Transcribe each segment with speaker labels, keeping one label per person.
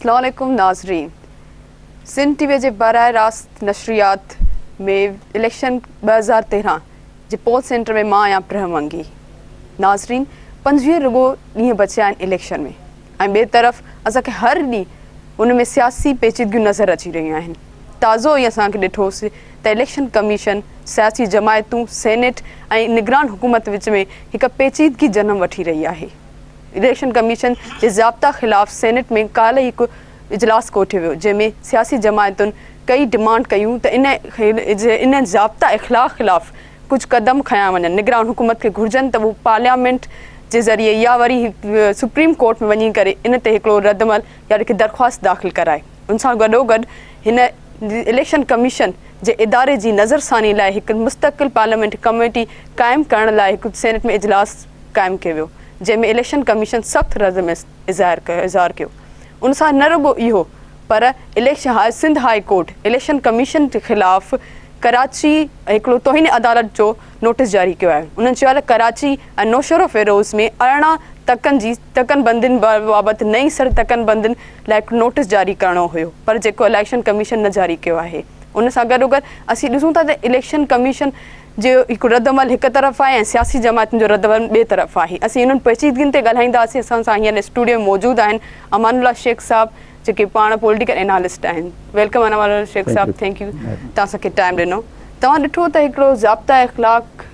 Speaker 1: اسلام عليڪم ناظرين سنڌ ٽي وي جي براء راست نشريات ۾ اليڪشن 2013 جي پول سينٽر ۾ مان آهيان پرهه منگي. ناظرين 25 رڳو ڏينهن بچيا آهن اليڪشن ۾ ۽ ٻئي طرف اسان کي هر ڏينهن ان ۾ سياسي پيچيدگيون نظر اچي رهيون آهن. تازو ئي اسان کي ڏٺوسي ته اليڪشن ڪميشن، سياسي جماعتون، سينيٽ ۽ نگران حڪومت وچ ۾ هڪ پيچيدگي جنم وٺي رهي آهي. اليڪشن ڪميشن جي ضابطا خلاف سينيٽ ۾ ڪالهه ئي هڪ اجلاس ڪوٺيو ويو جنهن ۾ سياسي جماعتن ڪئي ڊمانڊ ڪيون ته ان ضابطا اخلاق خلاف ڪجهه قدم کنيا وڃن، نگران حڪومت کي گهرجن ته هو پارليامينٽ جي ذريعي يا وري سپريم ڪورٽ ۾ وڃي ڪري ان تي هڪڙو ردعمل يا هڪ درخواست داخل ڪرائي. ان سان گڏوگڏ هن اليڪشن ڪميشن جي اداري جي نظرثاني لاء هڪ مستقل پارليامينٽ ڪميٽي قائم ڪرڻ لاء هڪ سينيٽ ۾ اجلاس قائم ڪيو ويو جنهن ۾ اليڪشن ڪميشن سخت رد ۾ اظهار ڪيو. ان سان نه رڳو اهو پر election Sindh high court election commission خلاف ڪراچي هڪڙو توهين عدالت جو نوٽيس جاري ڪيو آهي. انهن چيو آهي ته ڪراچي ۽ نوشهروفيروز ۾ 18 تڪن جي تڪن بندين بابت نئين سر تڪن بندين لاء هڪ نوٽيس جاري ڪرڻو هيو پر جيڪو اليڪشن ڪميشن نه جاري ڪيو آهي. ان سان گڏوگڏ اسين ڏسون ٿا ته اليڪشن ڪميشن جو هڪ رد عمل هڪ طرف آهي ۽ سياسي جماعتن جو رد عمل ٻئي طرف آهي. اسين انهن پيچيدگين تي ڳالهائينداسين. اسان سان هينئر اسٽوڊيو ۾ موجود آهن امان الله شيخ صاحب جيڪي پاڻ پوليٽيڪل انالسٽ آهن. Welcome امان الله شيخ صاحب، thank you توهان اسان کي ٽائيم ڏنو. توهان ڏٺو ته هڪڙو ضابطه اخلاق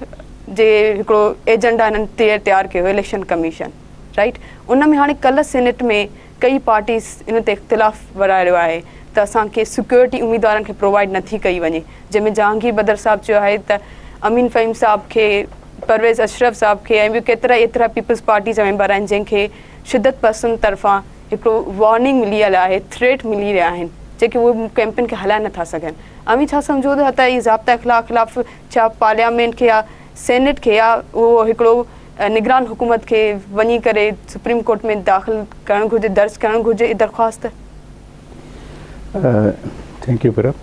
Speaker 1: جي هڪڙو ايجنڊا هنن تيار ڪيو اليڪشن ڪميشن رائيٽ، ان ۾ هاڻي ڪلهه سينيٽ ۾ ڪئي پارٽيز ان تي اختلاف ورايو آهي ته اسان کي سيڪيورٽي اميدوارن کي پرووائيڊ نٿي ڪئي وڃي، جنهن ۾ جهانگير بدر صاحب چيو آهي ته امين فهيم صاحب کي، پرويز اشرف صاحب کي ۽ ٻيو ڪيترا ايترا پيپلز پارٽي جا ميمبر آهن جنهن کي شدت پسند طرفان هڪڙو وارننگ مليل آهي، ٿريٽ ملي رهيا آهن جيڪي اهي ڪيمپين کي هلائي نٿا سگهن. اوهين ڇا سمجهو ٿا ته اهي ضابطا اخلاق خلاف ڇا پارليامينٽ کي يا سينيٽ کي يا اهو هڪڙو نگران حڪومت کي وڃي ڪري سپريم ڪورٽ ۾ داخل ڪرڻ گهرجي، درج ڪرڻ گهرجي اهي درخواست؟
Speaker 2: Thank you پرب.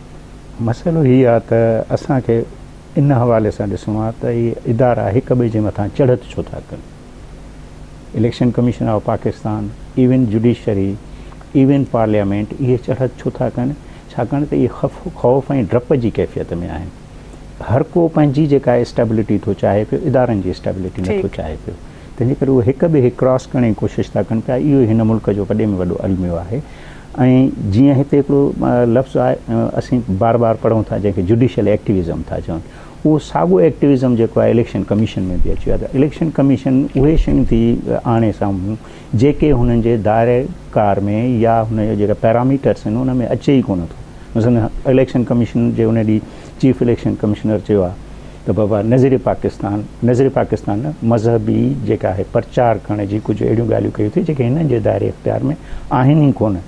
Speaker 2: مسئلو هي آ ته اسان کي ان حوالي سان ڏسڻو آ ته اهي ادارا هڪ ٻئي جي مٿان چڙهت ڇو ٿا ڪن. Election commission of Pakistan, even judiciary, even parliament اهي چڙهت ڇو ٿا ڪن؟ ڇاڪاڻ ته اهي خوف ۽ ڊپ جي ڪيفيت ۾ آهن. هر ڪو پنهنجي جيڪا اسٽيبلٽي ٿو چاهي پيو، ادارن جي اسٽيبلٽي نه ٿو چاهي پيو. تنهن جي ڪري اهي هڪ ٻئي کي ڪراس ڪرڻ جي ڪوشش ٿا ڪن پيا. اهو ئي هن ملڪ جو وڏي ۾ وڏو الميو آهي. ۽ جيئن هتي هڪڙو لفظ آهي اسين بار بار پڙهون ٿا جنهن کي جوڊيشل ايڪٽيوزم ٿا چون. اهو ساڳو ايڪٽيوزم جيڪو آهي اليڪشن ڪميشن ۾ به اچي ويو آهي ته اليڪشن ڪميشن اهي شيون ٿي آڻي سامهون جيڪي هنن جي دائري ڪار ۾ يا هن جا جيڪا پيراميٽرس آهن ان ۾ اچي ئي ڪونه ٿو. مثلاً اليڪشن ڪميشن جي ان ڏينهن چيف اليڪشن ڪمشنر چيو آهي ته بابا نظريه پاڪستان نظريه پاڪستان نه مذهبي جيڪا آهي پرچار ڪرڻ جي ڪجهه اهڙيون ڳالهيون ڪيون اٿئي جيڪي هنن جي دائري اختيار ۾ آهن ئي ڪونه.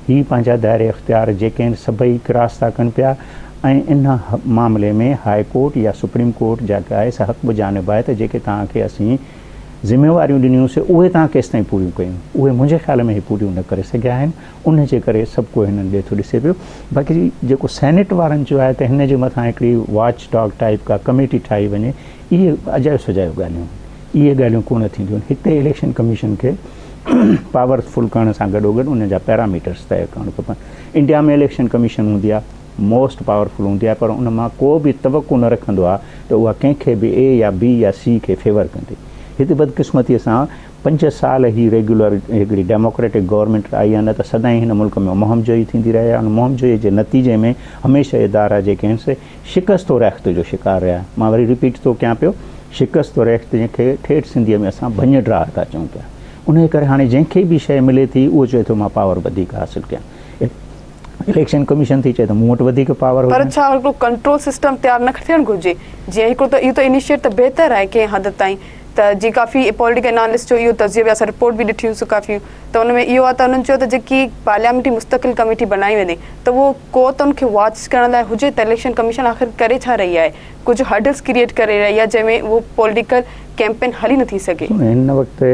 Speaker 2: هي پنهنجا دائري اختيار جيڪي آهن سڀئي ڪراس ٿا ڪن پيا ۽ ان معاملي ۾ هاء ڪورٽ يا سپريم ڪورٽ جيڪا آهي سا حق بجانب آهي ته جيڪي توهان کي اسين ذميواريون ڏنيون سي اهي توهان ڪيستائين پوريون ڪيون اهي منهنجي خيال ۾ هي پوريون نه ڪري سگهيا آهن ان جي ڪري سڀ ڪو هنن ڏي ٿو ڏسي پيو باقي جيڪو سينيٽ وارن چيو آهي ته هن جي مٿان هڪڙي واچ ڊاگ ٽائيپ ڪا ڪميٽي ٺاهي وڃي اهي اجايو سجايو ڳالهيون اهي ڳالهيون ڪونه ٿينديون هتي اليڪشن ڪميشن کي پاور فل ڪرڻ سان گڏوگڏ ان جا پيراميٽرس طئي ڪرڻ کپن انڊيا ۾ اليڪشن ڪميشن هوندي آهي موسٽ پاورفل هوندي آهي پر ان مان ڪو به توقع نه رکندو آهي ته اها ڪنهن کي به اي يا بي يا سي کي فيور ڪندي. هتي بدقسمتي سان 5 سال هي ريگيولر هڪڙي ڊيموڪريٽڪ گورنمينٽ آئي آهي نه ته سدائين هن ملڪ ۾ مهم جوئي ٿيندي رهي آهي ان مهم جوئي جي نتيجي ۾ هميشه ادارا جيڪي آهن سي شڪست و ريخت جو شڪار رهيا. مان وري رپيٽ ٿو ڪيان پيو شڪست و ريخت جنهن کي ٺيٺ سنڌيء ۾ اسان ڀڃ ڊاهه ٿا چئون پيا. انهيء ڪري هاڻي جنهن کي به شيء ملي ٿي اهو چئي ٿو مان پاور وڌيڪ حاصل ڪيان. اليڪشن ڪميشن ٿي چئي ته مون وٽ وڌيڪ پاور
Speaker 1: پر ڇا هڪڙو ڪنٽرول سسٽم تيار نه ٿيڻ گهرجي جيئن هڪڙو ته اهو ته انيشيٽ ته بهتر آهي ڪنهن حد تائين ته جي ڪافي پوليٽيڪل انالسٽ جو اهو تجزيو به اسان رپورٽ به ڏٺيون سو ڪافي ته ان ۾ اهو آهي ته انهن چيو ته جيڪي پارليامينٽ مستقل ڪميٽي بنائي وڃي ته اهو ڪو ته ان کي واچ ڪرڻ لاء هجي ته اليڪشن ڪميشن آخر ڪري ڇا رهي آهي ڪجهه هرڊلز ڪريئيٽ ڪري رهي آهي جنهن ۾ اهو پوليٽيڪل ڪيمپين هلي نٿي سگهي.
Speaker 2: هن وقت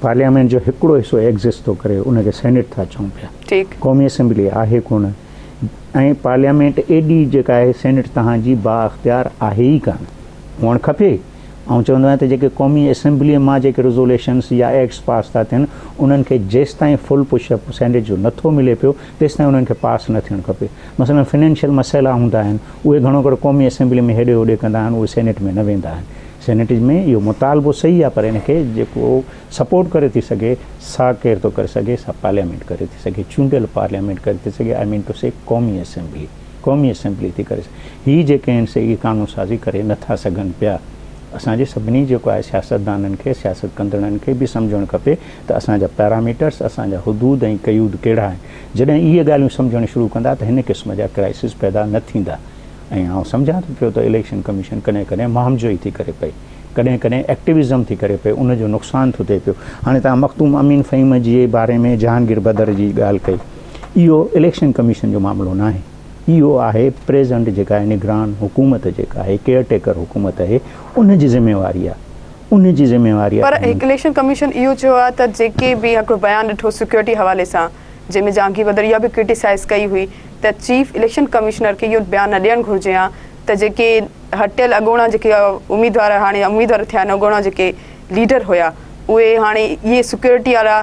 Speaker 2: پارليامينٽ جو هڪڙو حصو ايگزسٽ ٿو ڪري ان کي سينيٽ ٿا چئون پيا. قومي اسيمبلي آهي ڪونه ۽ پارليامينٽ ايڏي جيڪا آهي سينيٽ توهان جي با اختيار آهي ئي ڪانه. هئڻ کپي آئون چوندو آهيان ته جيڪي قومي اسيمبليء مان جيڪي ريزوليشنس يا ايڪٽس پاس ٿا ٿين انهن کي جيستائين فل پش اپ سينيٽ جو نه ٿو ملي پيو تيستائين انهن کي پاس نه ٿيڻ کپي. مثلاً فنانشل مسئلا هوندا آهن اهي گهڻو ڪري قومي اسيمبلي ۾ هيڏي هوڏي ڪندا آهن اهي سينيٽ ۾ نه ويندا آهن. سينيٽ ۾ اهو مطالبو صحيح آهي پر ان کي جيڪو سپورٽ ڪري ٿي سگهي سا ڪير ٿو ڪري سگهي سا پارليامينٽ ڪري ٿي سگهي چونڊيل پارليامينٽ ڪري ٿي سگهي آئي مين ٽو سي قومي اسيمبلي. قومي اسيمبلي ٿي ڪري سگهي. هي جيڪي آهن سي اهي قانون سازي ڪري نه ٿا سگهن پيا. اسان جي سڀني جيڪو آهي سياستدانن کي، سياست ڪندڙن کي به سمجهڻ کپي ته اسان جا پيراميٽرس، اسان جا حدود ۽ قيود ڪهڙا آهن. جڏهن اهي ڳالهيون سمجهڻ شروع ڪندا ته هن قسم جا ڪرائسز پيدا نه ٿيندا. ۽ آئون سمجهان ٿو پيو ته اليڪشن ڪميشن ڪڏهن ڪڏهن مهمجوئي ٿي ڪري پئي. ڪڏهن ڪڏهن ايڪٽيوزم ٿي ڪري پئي ان جو نقصان ٿو ٿئي پيو. هاڻي توهان مخدوم امين فهيم جي باري ۾ جهانگير بدر جي ڳالهه ڪئي. اهو اليڪشن ڪميشن جو معاملو ناهي. اهو آهي پريزنٽ جيڪا آهي نگران حڪومت جيڪا آهي ڪيئر ٽيڪر حڪومت آهي ان جي ذميواري آهي. ان جي ذميواري آهي.
Speaker 1: پر اليڪشن ڪميشن اهو چيو آهي ته جيڪي به هڪڙو بيان ڏٺو سيڪيورٽي حوالي سان جنهن ۾ جهانگير بدر اها به ڪرٽيسائيز ڪئي هئي ته چيف اليڪشن ڪمشنر کي اهو بيان نه ڏيڻ گهرجي ها ته جيڪي هٽيل اڳوڻا جيڪي اميدوار هاڻي اميدوار ٿيا آهن اڳوڻا جيڪي ليڊر هيا اهي هاڻي اهي سيڪيورٽي وارا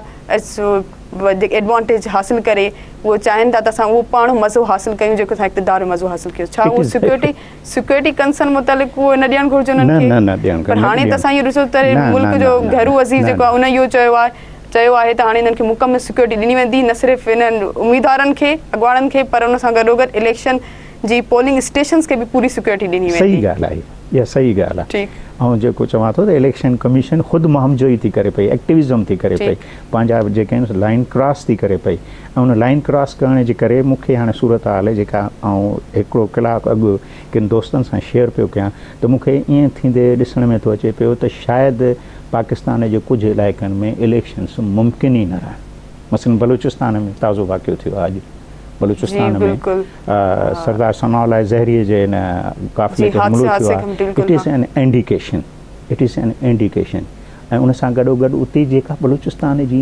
Speaker 1: جيڪي ايڊوانٽيج حاصل ڪري اهو چاهين ٿا ته اسان اهو پاڻ مزو حاصل ڪيون جيڪو اسان اقتدار ۾ مزو حاصل ڪيو ڇا اهو سيڪيورٽي سيڪيورٽي ڪنسرن متعلق اهو نه ڏيڻ گهرجي انهن کي پر هاڻي ته اسان اهو ڏسو ته ملڪ جو گهرو وزير جيڪو آهي ان اهو چيو آهي چيو آهي ته هاڻي انهن کي مڪمل سيڪيورٽي ڏني ويندي نه صرف انهن اميدوارن کي اڳواڻن کي پر ان سان گڏوگڏ اليڪشن جي پولنگ اسٽيشنز کي به پوري سيڪيورٽي ڏني ويندي.
Speaker 2: صحيح ڳالهه آهي اها صحيح ڳالهه آهي آئون جيڪو چوان ٿو ته اليڪشن ڪميشن خود مهم جوئي ٿي ڪري پئي ايڪٽيوزم ٿي ڪري پئي پنهنجا جيڪي آهن لائين ڪراس ٿي ڪري پئي ۽ ان لائين ڪراس ڪرڻ جي ڪري مون کي هاڻي صورتحال جيڪا آئون هڪڙو ڪلاڪ اڳ ڪن دوستن سان شيئر پيو ڪيان ته مون کي ائين ٿيندي ڏسڻ ۾ ٿو اچي پيو ته شايد پاڪستان جي ڪجهه علائقن ۾ اليڪشنس ممڪن ئي نه رهن مثلاً بلوچستان ۾ تازو واقعو ٿيو آهي اڄ بلوچستان ۾ سردار ثناء الله زهري جي ان قافلي تي حملو ٿيو آهي it is an indication it is an indication ۽ ان سان گڏو گڏ اتي جيڪا بلوچستان جي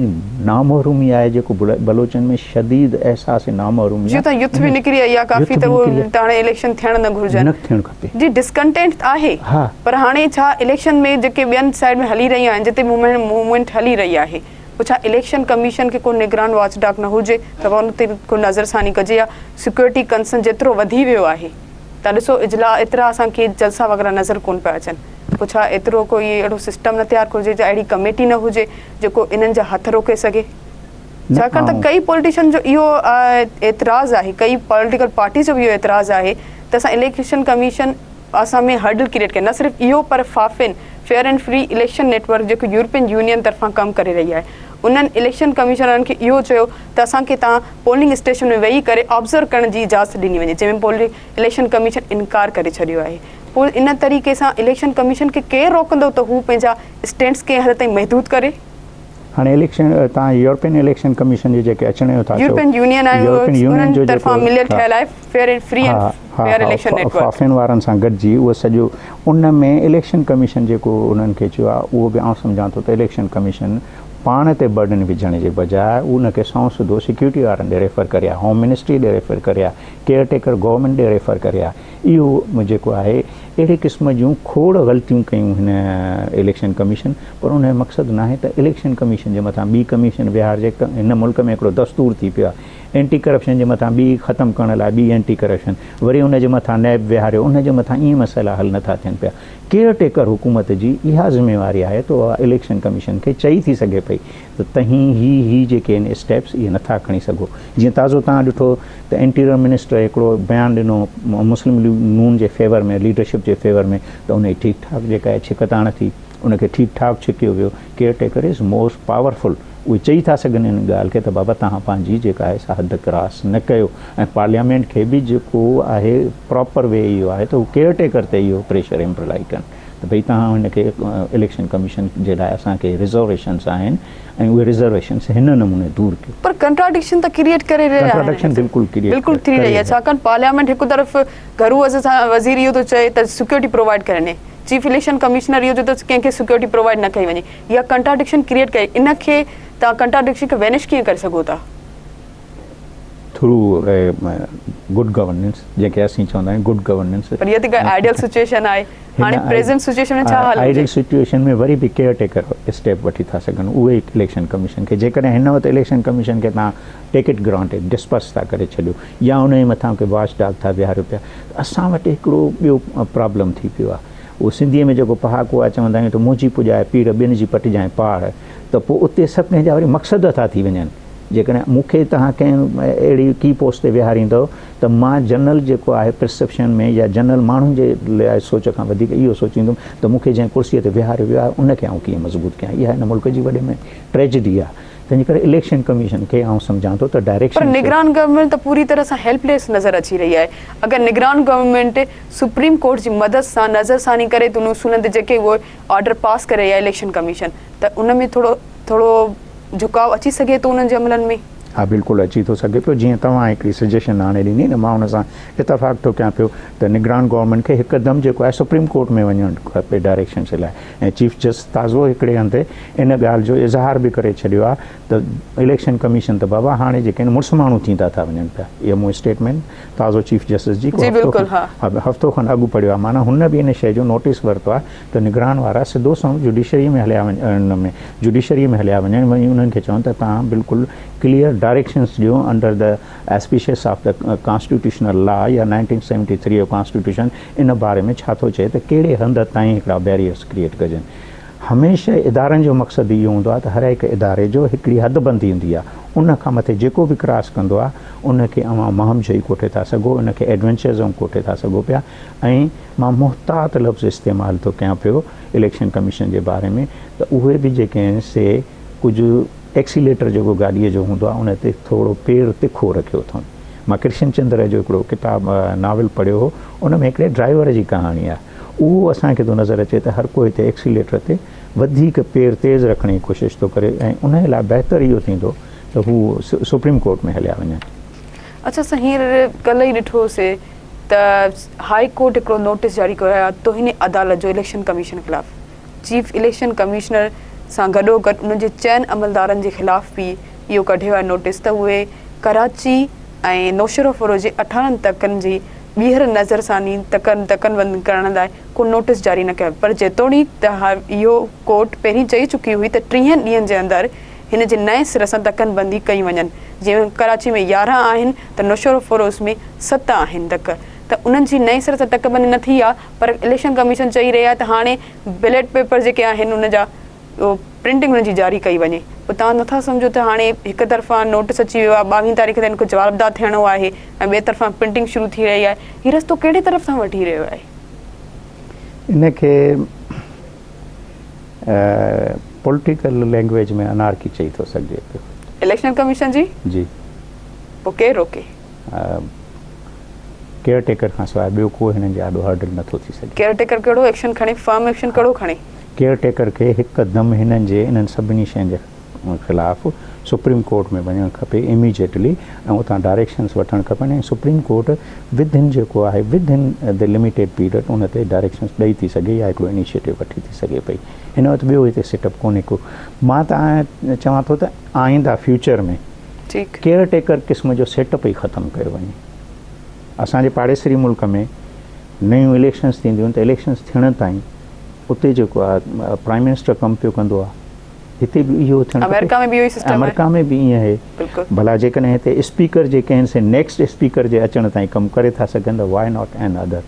Speaker 2: نامحرومي آهي جيڪو بلوچن ۾ شديد احساس نامحرومي
Speaker 1: آهي جي ته يوٿ به نڪري آئي آهي ڪافي ته اهو ته هاڻي اليڪشن ٿيڻ نه گهرجن
Speaker 2: نه ٿيڻ کپي
Speaker 1: جي ڊسڪنٽينٽ آهي پر هاڻي ڇا اليڪشن ۾ جيڪي ٻين سائيڊ ۾ هلي رهيون آهن جتي موومينٽ هلي رهي آهي پوء ڇا اليڪشن ڪميشن کي ڪو نگران واچ ڊاگ نه هجي ته ان تي ڪو نظرثاني ڪجي يا سيڪيورٽي ڪنسرن جيترو وڌي ويو آهي تان ڏسو اجلا ايترا اسان کي جلسا وغيره نظر ڪون پيا اچن پوء ڇا ايترو ڪوئي اهڙو سسٽم نه تيار ڪجي يا اهڙي ڪميٽي نه هجي جيڪو انهن جا هٿ روڪي سگهي ڇاڪاڻ ته ڪئي پوليٽيشن جو اهو اعتراض آهي ڪئي پوليٽيڪل پارٽيز جو به اهو اعتراض آهي ته اسان اليڪشن ڪميشن اسان ۾ هرڊل ڪريئيٽ ڪيا نه صرف اهو پر FAFEN, fair and free election network, جيڪو يورپين يونين طرفان ڪم ڪري رهي آهي انهن اليڪشن ڪميشنرن کي اهو چيو ته اسان کي توهان پولنگ اسٽيشن ۾ ويهي ڪري آبزرو ڪرڻ جي اجازت ڏني وڃي جنهن ۾ اليڪشن ڪميشن انڪار ڪري ڇڏيو آهي پوء ان طريقي سان اليڪشن ڪميشن کي ڪير روڪندو ته هو پنهنجا اسٽينڊس ڪنهن حد تائين محدود ڪري.
Speaker 2: هاڻي اليڪشن تان يورپين اليڪشن ڪميشن جي جيڪي اچڻ جو ٿا چئو
Speaker 1: يورپين يونين آهي يورپين يونين جو طرفان مليل ٺهيل آهي fair and free and fair election network
Speaker 2: FAFEN وارن سان گڏجي اهو سڄو ان ۾ اليڪشن ڪميشن جيڪو انهن کي چيو آهي اهو به آئون سمجهان ٿو ته اليڪشن ڪميشن پاڻ تي برڊن وجهڻ جي بجاء ان کي سنئون سڌو سيڪيورٽي وارن ڏي ريفر ڪري ها هوم منسٽري ڏي ريفر ڪري ها ڪيئر ٽيڪر گورنمينٽ ڏي ريفر ڪري ها اهو جيڪو آهي اهڙي قسم جون کوڙ غلطيون ڪيون هن اليڪشن ڪميشن پر ان جو مقصد ناهي ته اليڪشن ڪميشن جي مٿان ٻي ڪميشن ويهارجي هن ملڪ ۾ هڪڙو دستور ٿي پيو آهي اينٽي ڪرپشن جي مٿان ٻي ختم ڪرڻ لاء ٻي اينٽي ڪرپشن وري ان جي مٿان نيب ويهاريو ان جي مٿان ائين مسئلا حل نٿا ٿين پيا ڪيئر ٽيڪر حڪومت جي اها ذميواري آهي ته اها اليڪشن ڪميشن کي چئي ٿي سگهي پئي ته تهين هي هي جيڪي آهن اسٽيپس اهي نٿا کڻي سگهو جيئن تازو توهان ڏٺو ته انٽيريئر منسٽر هڪڙو بيان ڏنو مسلم ليگ نون جي فيور ۾ ليڊرشپ جي فيور ۾ ته ان جي ٺيڪ ٺاڪ جيڪا آهي ڇڪتاڻ ٿي ان کي ٺيڪ ٺاڪ ڇڪيو ويو ڪيئر ٽيڪر از موسٽ پاورفل اهي چئي ٿا سگهن ان ڳالهه کي ته بابا توهان پنهنجي جيڪا آهي سا حد ڪراس نه ڪيو ۽ پارليامينٽ کي به جيڪو آهي پراپر وي اهو آهي ته هو ڪيئر ٽيڪر تي اهو پريشر امپلائي ڪن ته ڀئي توهان هن کي اليڪشن ڪميشن جي لاء اسان کي رزرويشنس آهن ۽ اهي رزرويشنس هن نموني دور ڪيو.
Speaker 1: پر ڪنٽراڊڪشن ته ڪريئيٽ ڪري رهيا آهن.
Speaker 2: ڪنٽراڊڪشن بلڪل ڪريئيٽ
Speaker 1: بلڪل ٿي رهي آهي ڇاڪاڻ پارليامينٽ هڪ طرف گهرو وزير اهو ٿو چئي ته سيڪيورٽي پرووائيڊ ڪري وڃي چيف اليڪشن ڪمشنر اهو چئي ٿو ته ڪنهن کي سيڪيورٽي پرووائيڊ نه ڪئي وڃي اها ڪنٽراڊڪشن ڪريئيٽ ڪري ان کي توهان ڪنٽراڊڪشن کي وينش ڪيئن ڪري سگهو ٿا.
Speaker 2: ٿرو گڊ گورننس جنهن کي اسين چوندا آهيون گڊ گورننس.
Speaker 1: پر اها ته هڪ آئيڊيل سچوئيشن آهي. هاڻي پريزنٽ سچوئيشن ۾ ڇا حال هجي؟
Speaker 2: آئيڊل سچوئيشن ۾ وري به ڪيئر ٽيڪر اسٽيپ وٺي ٿا سگهن اهي اليڪشن ڪميشن کي جيڪڏهن هن وقت اليڪشن ڪميشن کي توهان ٽيڪ it granted disperse ٿا ڪري ڇڏيو يا ان جي مٿان ڪي واچ ڊاگ ٿا ويهاريو پيا ته اسان وٽ هڪڙو ٻيو پرابلم ٿي پيو آهي اهو سنڌيء ۾ جيڪو پهاڪو آهي چوندا آهيون ته منهنجي پڄائي پيڙ ٻين جي پٽجانء پاڙ ته پوء اتي سڀ ڪنهن جا وري مقصد ٿا ٿي وڃن جيڪڏهن مون کي توهان ڪنهن اهڙي ڪي پوسٽ تي ويهاريندؤ ته مان جنرل جيڪو آهي پرسيپشن ۾ يا جنرل ماڻهن جي لاء سوچ کان وڌيڪ اهو سوچيندم ته مون کي جنهن ڪرسيء تي ويهاريو ويو آهي ان کي آئون ڪيئن مضبوط ڪيان اها هن ملڪ جي وڏي ۾ ٽريجڊي آهي تنهن جي ڪري اليڪشن ڪميشن کي آئون سمجهان ٿو ته
Speaker 1: پر
Speaker 2: ڊائريڪشن
Speaker 1: نگران گورنمينٽ ته پوري طرح سان هيلپ ليس نظر اچي رهي آهي اگر نگران گورنمينٽ سپريم ڪورٽ جي مدد سان نظر ثاني ڪري ته ان اصولن تي جيڪي اهي آرڊر پاس ڪري رهي آهي اليڪشن ڪميشن ته ان ۾ ٿورو ٿورو جهڪاء اچي سگهي ٿو انهن جي عملن ۾.
Speaker 2: ها بلڪل اچي ٿو سگهي پيو جيئن توهان هڪڙي سجيشن آڻي ڏني نه مان ان سان اتفاق ٿو ڪيان پيو ته نگران گورنمينٽ کي هڪدم جيڪو آهي سپريم ڪورٽ ۾ وڃڻ کپي ڊائريڪشنس جي لاء ۽ چيف جسٽس تازو هڪڙي هنڌ ان ڳالهه جو اظهار به ڪري ڇڏيو آهي ته اليڪشن ڪميشن ته بابا هاڻي جيڪي آهن مڙس ماڻهو ٿيندا ٿا وڃن پيا اهو مون اسٽيٽمينٽ تازو چيف جسٽس جي
Speaker 1: جي بلڪل ها
Speaker 2: هفتو کن اڳ پڙهيو آهي معنيٰ هن به ان شيء جو نوٽيس ورتو آهي ته نگران وارا سڌو سنئون جڊيشري ۾ هليا وڃن ان ۾ جڊيشري ۾ هليا وڃن وڃي انهن کي چون ته توهان بلڪل ڪليئر ڊائريڪشنس ڏيو under the auspices of the constitutional law يا نائنٽين سيونٽي ٿري جو ڪانسٽيٽيوشن ان باري ۾ ڇا ٿو چئي ته ڪهڙي هنڌ تائين هڪڙا بيريئرس ڪريئيٽ ڪجن هميشه ادارن جو مقصد اهو هوندو آهي ته هر هڪ اداري جو هڪڙي حد بندي هوندي آهي ان کان مٿي جيڪو به ڪراس ڪندو آهي ان کي اوهان مهم جوئي ڪوٺي ٿا سگهو ان کي ايڊونچر زون ڪوٺي ٿا سگهو پيا ۽ مان محتاط لفظ استعمال ٿو ڪيان پيو اليڪشن ڪميشن جي باري ۾ ته اهي به جيڪي آهن سي ڪجهه ايڪسيليٽر جيڪو گاڏيء جو هوندو آهي ان تي ٿورو پير تکو رکيو اٿئون. مان ڪرشن چندر جو هڪڙو ڪتاب ناول پڙهيو هو ان ۾ هڪڙي ڊرائيور جي ڪهاڻي آهي اهو اسان کي ٿو نظر اچي ته هر ڪو هتي ايڪسيليٽر تي وڌيڪ پير تيز رکڻ جي ڪوشش ٿو ڪري ۽ ان لاء بهتر اهو ٿيندو ته هو سپريم ڪورٽ ۾ هليا وڃن.
Speaker 1: اڇا سائين هينئر ڪلهه ئي ڏٺو سي ته هاء ڪورٽ هڪڙو نوٽيس جاري ڪيو آهي توهين عدالت جو اليڪشن ڪميشن خلاف چيف اليڪشن ڪمشنر سان گڏوگڏ انهن جي چئن عملدارن جي خلاف به اهو ڪڍيو آهي نوٽيس ته اهي ڪراچي ۽ نوشهروفروز جي 18 تڪن جي ٻيهر نظرثاني تڪن تڪن بند ڪرڻ لاء ڪو نوٽيس جاري نه ڪيو پر جيتوڻيڪ ته اهو ڪورٽ پهرين چئي چڪي هئي ته ٽيهن ڏينهن جي اندر هن جي نئين سر سان تڪن بندي ڪئي وڃن جيئن ڪراچي ۾ 11 آهن ته نوشهروفروز ۾ ست آهن تڪ ته انهن جي نئين سر سان تڪ بندي نه ٿي آ پر اليڪشن ڪميشن چئي رهي آهي ته هاڻي بيلٽ پيپر جيڪي آهن ان جا پرنٽنگ انهن جي جاري ڪئي وڃي پوء توهان نٿا سمجهو ته هاڻي هڪ طرفان نوٽس اچي ويو آهي 22 تاريخ تائين ڪو جوابدار ٿيڻو آهي ۽ ٻئي طرفان پرنٽنگ شروع ٿي رهي آهي هي رستو ڪهڙي طرف سان وٺي رهيو آهي؟
Speaker 2: ان کي پوليٽيڪل لينگويج ۾ انارڪي چئي ٿو سگهجي پيو.
Speaker 1: اليڪشن ڪميشن جي؟
Speaker 2: جي.
Speaker 1: پوء ڪير روڪي؟
Speaker 2: ڪيئر ٽيڪر کان سواء ٻيو ڪو هنن جي آڏو هرڊل نه ٿو ٿي سگهي.
Speaker 1: ڪيئر ٽيڪر ڪهڙو ايڪشن کڻي؟ فرم ايڪشن ڪهڙو کڻي؟
Speaker 2: ڪيئر ٽيڪر کي هڪدم هنن جي انهن سڀني شين جي خلاف سپريم ڪورٽ ۾ وڃڻ کپي اميجيٽلي ۽ اتان ڊائريڪشنس وٺڻ کپن ۽ سپريم ڪورٽ ود ان جيڪو آهي with in the limited period ان تي ڊائريڪشنس ڏئي ٿي سگهي يا هڪڙو انيشيٽو وٺي ٿي سگهي پئي. هن وقت ٻيو هتي سيٽ اپ ڪونهي ڪو. مان ته چوان ٿو ته آئنده فيوچر ۾ ڪيئر ٽيڪر قسم جو سيٽ اپ ئي ختم ڪيو وڃي. اسان جي پاڙيسري ملڪ ۾ نيون اليڪشنس ٿينديون آهن ته اليڪشنس ٿيڻ تائين اتي جيڪو آهي پرائم منسٽر ڪم پيو ڪندو آهي. هتي به اهو ٿيڻ کپي.
Speaker 1: آمريڪا ۾ به اهو ئي سسٽم آهي.
Speaker 2: آمريڪا ۾ به ائين آهي. ڀلا جيڪڏهن هتي اسپيڪر جيڪي آهن سي نيڪسٽ اسپيڪر جي اچڻ تائين ڪم ڪري ٿا سگهن ته why not an other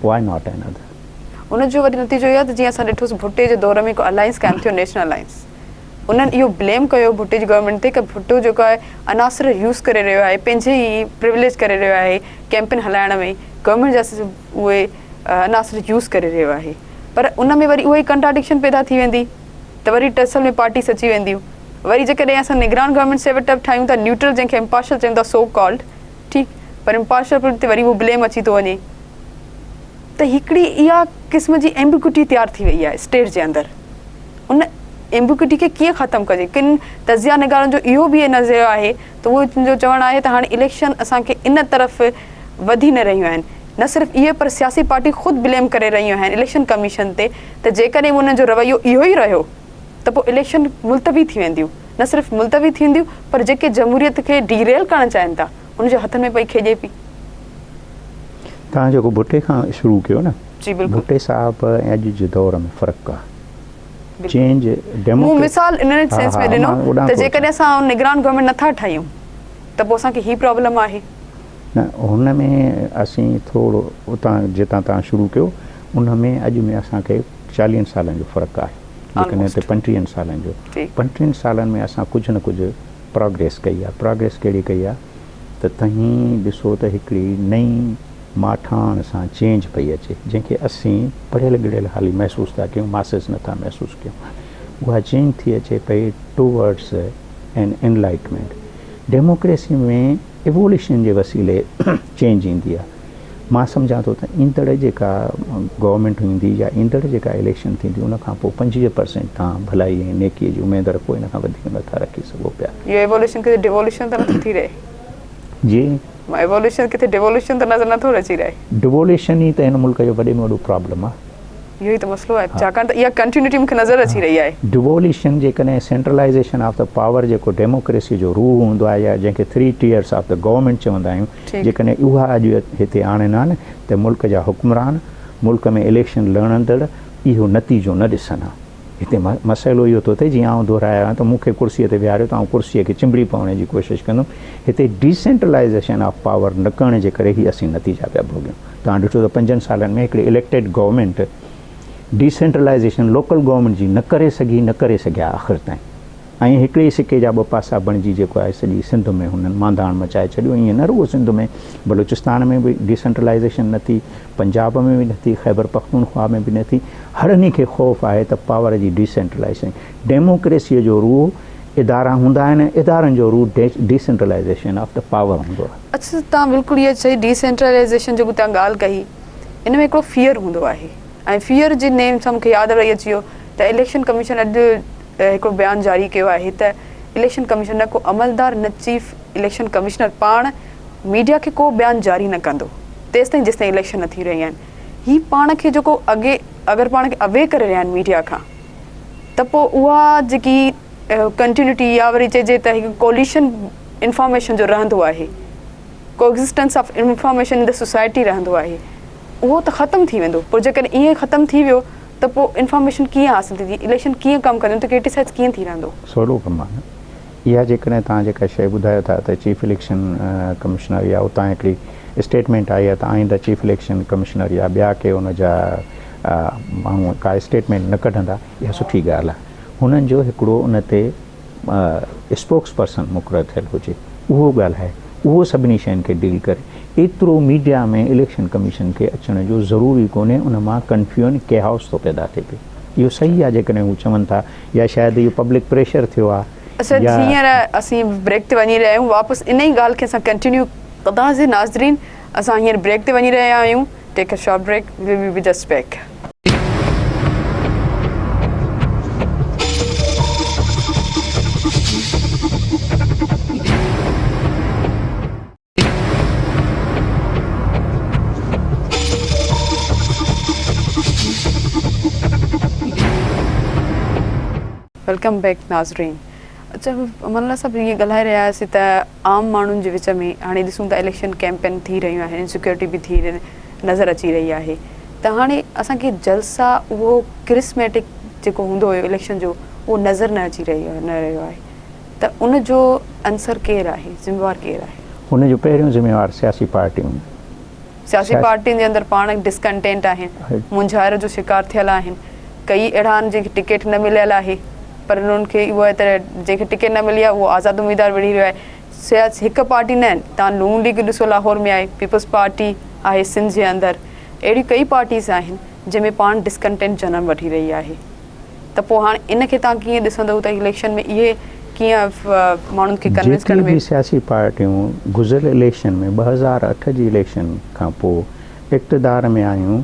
Speaker 2: why not an other.
Speaker 1: ان جو وري نتيجو اهو آهي ته جيئن اسان ڏٺوسين ڀٽي جي دور ۾ هڪ الائنس قائم ٿيو نيشنل الائنس انهن اهو بليم ڪيو ڀٽي جي گورنمينٽ تي ته ڀٽو جيڪو آهي عناصر يوز ڪري رهيو آهي پنهنجي ئي پروليج ڪري رهيو آهي ڪيمپين هلائڻ ۾ گورنمينٽ جا اهي عناصر يوز ڪري رهيو آهي پر ان ۾ وري اهو ئي ڪنٽراڊڪشن پيدا ٿي ويندي ته وري ٽسل ۾ پارٽيز اچي وينديون وري جيڪڏهن اسان نگران گورنمينٽ سيٽ اپ ٺاهيون ٿا نيوٽرل جنهن کي امپارشل چئون ٿا سو ڪالڊ ٺيڪ پر امپارشل تي وري اهو بليم اچي ٿو وڃي ته هڪڙي اها قسم جي ايمبيگوٽي تيار ٿي وئي آهي اسٽيٽ جي اندر ان ايمبيگوٽي کي ڪيئن ختم ڪجي ڪن تجزيه نگارن جو اهو به نظريو آهي ته اهو جو چوڻ آهي ته هاڻي اليڪشن اسان کي ان طرف وڌي نه رهيون آهن نه صرف اهي پر سياسي پارٽي خود بليم ڪري رهيون آهن اليڪشن ڪميشن تي ته جيڪڏهن انهن جو رويو اهو ئي رهيو ته پوء اليڪشن ملتوي ٿي وينديون نه صرف ملتوي ٿينديون پر جيڪي جمهوريت کي ڊي ريل ڪرڻ چاهين ٿا ان جي هٿن ۾ پئي کيڄي پئي.
Speaker 2: توهان جيڪو ڀٽي کان شروع ڪيو نه.
Speaker 1: جي بلڪل.
Speaker 2: ڀٽي صاحب ۽ اڄ جي دور ۾ فرق آ. چينج
Speaker 1: مون مثال ان سينس ۾ ڏنو ته جيڪڏهن اسان نگران گورنمينٽ نٿا ٺاهيون ته پوء اسان کي هي پرابلم آهي.
Speaker 2: نه هن ۾ اسين ٿورو اتان جتان توهان شروع ڪيو ان ۾ اڄ ۾ اسان کي چاليهن سالن جو فرق آهي جيڪڏهن ته پنٽيهن سالن جو پنٽيهن سالن ۾ اسان ڪجهه نه ڪجهه پراگريس ڪئي آهي پراگريس ڪهڙي ڪئي آهي ته توهين ڏسو ته هڪڙي نئين ماٺاڻ سان چينج پئي اچي جنهن کي اسين پڙهيل ڳڙهيل حالي محسوس ٿا ڪيون ماسز نٿا محسوس ڪيون اها چينج ٿي اچي پئي towards N enlightenment democracy ۾ evolution جي وسيلي چينج ايندي آهي مان سمجهان ٿو ته ايندڙ جيڪا گورنمينٽ ايندي يا ايندڙ جيڪا اليڪشن ٿيندي ان کان پوء 25 پرسينٽ تان ڀلائي ۽ نيڪي جي اميد رکو ان کان وڌيڪ نٿا رکي سگهو پيا.
Speaker 1: اهو ايووليشن ڪٿي ڊيووليشن ته نٿو ٿي رهي؟
Speaker 2: جي.
Speaker 1: ايووليشن ڪٿي ڊيووليشن ته نظر نٿو اچي رهي؟
Speaker 2: ڊيووليشن ئي ته هن ملڪ جو وڏي ۾ وڏو پرابلم آهي.
Speaker 1: اهو ئي ته مسئلو آهي ڇاڪاڻ ته اها ڪنٽينيوٽي مون کي نظر اچي رهي آهي.
Speaker 2: ڊيووليشن جيڪڏهن سينٽرلائيزيشن آف the power جيڪو ڊيموڪريسي جو روح هوندو آهي يا جنهن کي three tiers of the government چوندا آهيون جيڪڏهن اها اڄ هتي آڻين ها نه ته ملڪ جا حڪمران ملڪ ۾ اليڪشن لڙندڙ اهو نتيجو نه ڏسن ها. هتي مسئلو اهو ٿو ٿئي جيئن آئون دهرايو آهي ته مون کي ڪرسيء تي ويهاريو ته آئون ڪرسيء کي چنبڙي پوڻ جي ڪوشش ڪندم. هتي ڊيسينٽرلائيزيشن آف پاور نه ڪرڻ جي ڪري هي اسين نتيجا پيا ڀوڳيون. توهان ڏٺو ته پنجن سالن ۾ هڪڙي اليڪٽيڊ گورنمينٽ ڊيسينٽرلائيزيشن لوڪل گورنمينٽ جي نه ڪري سگهي نه ڪري سگهيا آخر تائين ۽ هڪڙي ئي سڪي جا ٻه پاسا بڻجي جيڪو آهي سڄي سنڌ ۾ هنن مانڌاڻ مچائي ڇڏيو. ائين نه رڳو سنڌ ۾ بلوچستان ۾ به ڊيسينٽرلائيزيشن نه ٿي، پنجاب ۾ به نه ٿي، خيبر پختونخوا ۾ به نه ٿي. هڙني کي خوف آهي ته پاور جي ڊيسينٽرلائيزيشن، ڊيموڪريسيء جو روح ادارا هوندا آهن ۽ ادارن جو روح ڊيسينٽرلائيزيشن آف the power هوندو آهي.
Speaker 1: اڇا توهان بلڪل اها چئي ڊيسينٽرلائيزيشن جيڪو توهان ڳالهه ڪئي ان ۾ هڪڙو فيئر هوندو آهي ۽ فيئر جي نيم سان مون کي ياد رهي اچي ويو ته اليڪشن ڪميشن اڄ هڪڙو بيان جاري ڪيو آهي ته اليڪشن ڪميشن نه ڪو عملدار نه چيف اليڪشن ڪمشنر پاڻ ميڊيا کي ڪو بيان جاري نه ڪندو تيستائين جيستائين اليڪشن نه ٿي رهي آهن هي پاڻ کي جيڪو اڳي اگر پاڻ کي اوي ڪري رهيا آهن ميڊيا کان ته پوء اها جيڪي ڪنٽينيوٽي يا وري چئجي ته هڪ ڪوليشن انفارميشن جو رهندو آهي coexistence of information in the society رهندو آهي اهو ته ختم ٿي ويندو پوء جيڪڏهن ائين ختم ٿي ويو ته پوء انفارميشن ڪيئن حاصل ٿيندي اليڪشن ڪيئن ڪم ڪندو ان تي ڪرٽيسائز ڪيئن ٿي رهندو.
Speaker 2: سولو ڪم آهي اها جيڪڏهن توهان جيڪا شيء ٻڌايو ٿا ته چيف اليڪشن ڪمشنر يا اتان هڪڙي اسٽيٽمينٽ آئي آهي ته آئنده چيف اليڪشن ڪمشنر يا ٻيا ڪي ان جا ماڻهو ڪا اسٽيٽمينٽ نه ڪڍندا اها سٺي ڳالهه آهي هنن جو هڪڙو ان تي اسپوڪس پرسن مقرر ٿيل هجي اهو ڳالهائي اهو سڀني شين کي ڊيل ڪري ايترو ميڊيا ۾ اليڪشن ڪميشن کي اچڻ جو ضرور ئي ڪونهي ان مان ڪنفيون ڪيهائوس ٿو پيدا ٿئي پيو اهو صحيح آهي جيڪڏهن هو چون ٿا يا شايد اهو پبلڪ پريشر ٿيو آهي
Speaker 1: اچا
Speaker 2: يا
Speaker 1: هينئر اسين بريڪ تي وڃي رهيا آهيون واپس ان ئي ڳالهه کي اسان ڪنٽينيو ڪنداسين ناظرين اسان هينئر بريڪ تي وڃي رهيا آهيون take a short break we will be just back. Welcome back ناظرين اچا امان الله صاحب ائين ڳالهائي رهيا هئاسين ته عام ماڻهن جي وچ ۾ هاڻي ڏسون ٿا اليڪشن ڪيمپين ٿي رهيون آهن انسيڪيورٽي به ٿي نظر اچي رهي آهي ته هاڻي اسان کي جلسا اهو ڪرسميٽڪ جيڪو هوندو هيو اليڪشن جو اهو نظر نه اچي رهيو نه رهيو آهي ته ان جو عنصر ڪير آهي ذميوار ڪير آهي؟
Speaker 2: ان جو پهريون ذميوار سياسي پارٽيون.
Speaker 1: سياسي پارٽين جي اندر پاڻ ڊسڪنٽينٽ آهن، مونجهاري جو شڪار ٿيل آهن، ڪئي اهڙا آهن جن کي ٽڪيٽ نه مليل آهي پر انهن کي اهو آهي ته جنهن کي ٽڪيٽ نه ملي آهي اهو آزاد اميدوار وڙهي رهيو آهي، سياسي هڪ پارٽي نه آهن، توهان نون ليگ ڏسو لاهور ۾ آهي، پيپلز پارٽي آهي سنڌ جي اندر، اهڙيون ڪئي پارٽيز آهن جنهن ۾ پاڻ ڊسڪنٽينٽ جنم وٺي رهي آهي. ته پوء هاڻ ان کي توهان ڪيئن ڏسندؤ ته اليڪشن ۾ اهي ڪيئن ماڻهن کي ڪنوينس
Speaker 2: ڪرڻ ۾. جيڪي به سياسي پارٽيون گذريل اليڪشن ۾ 2008 جي اليڪشن کان پوء اقتدار ۾ آيون،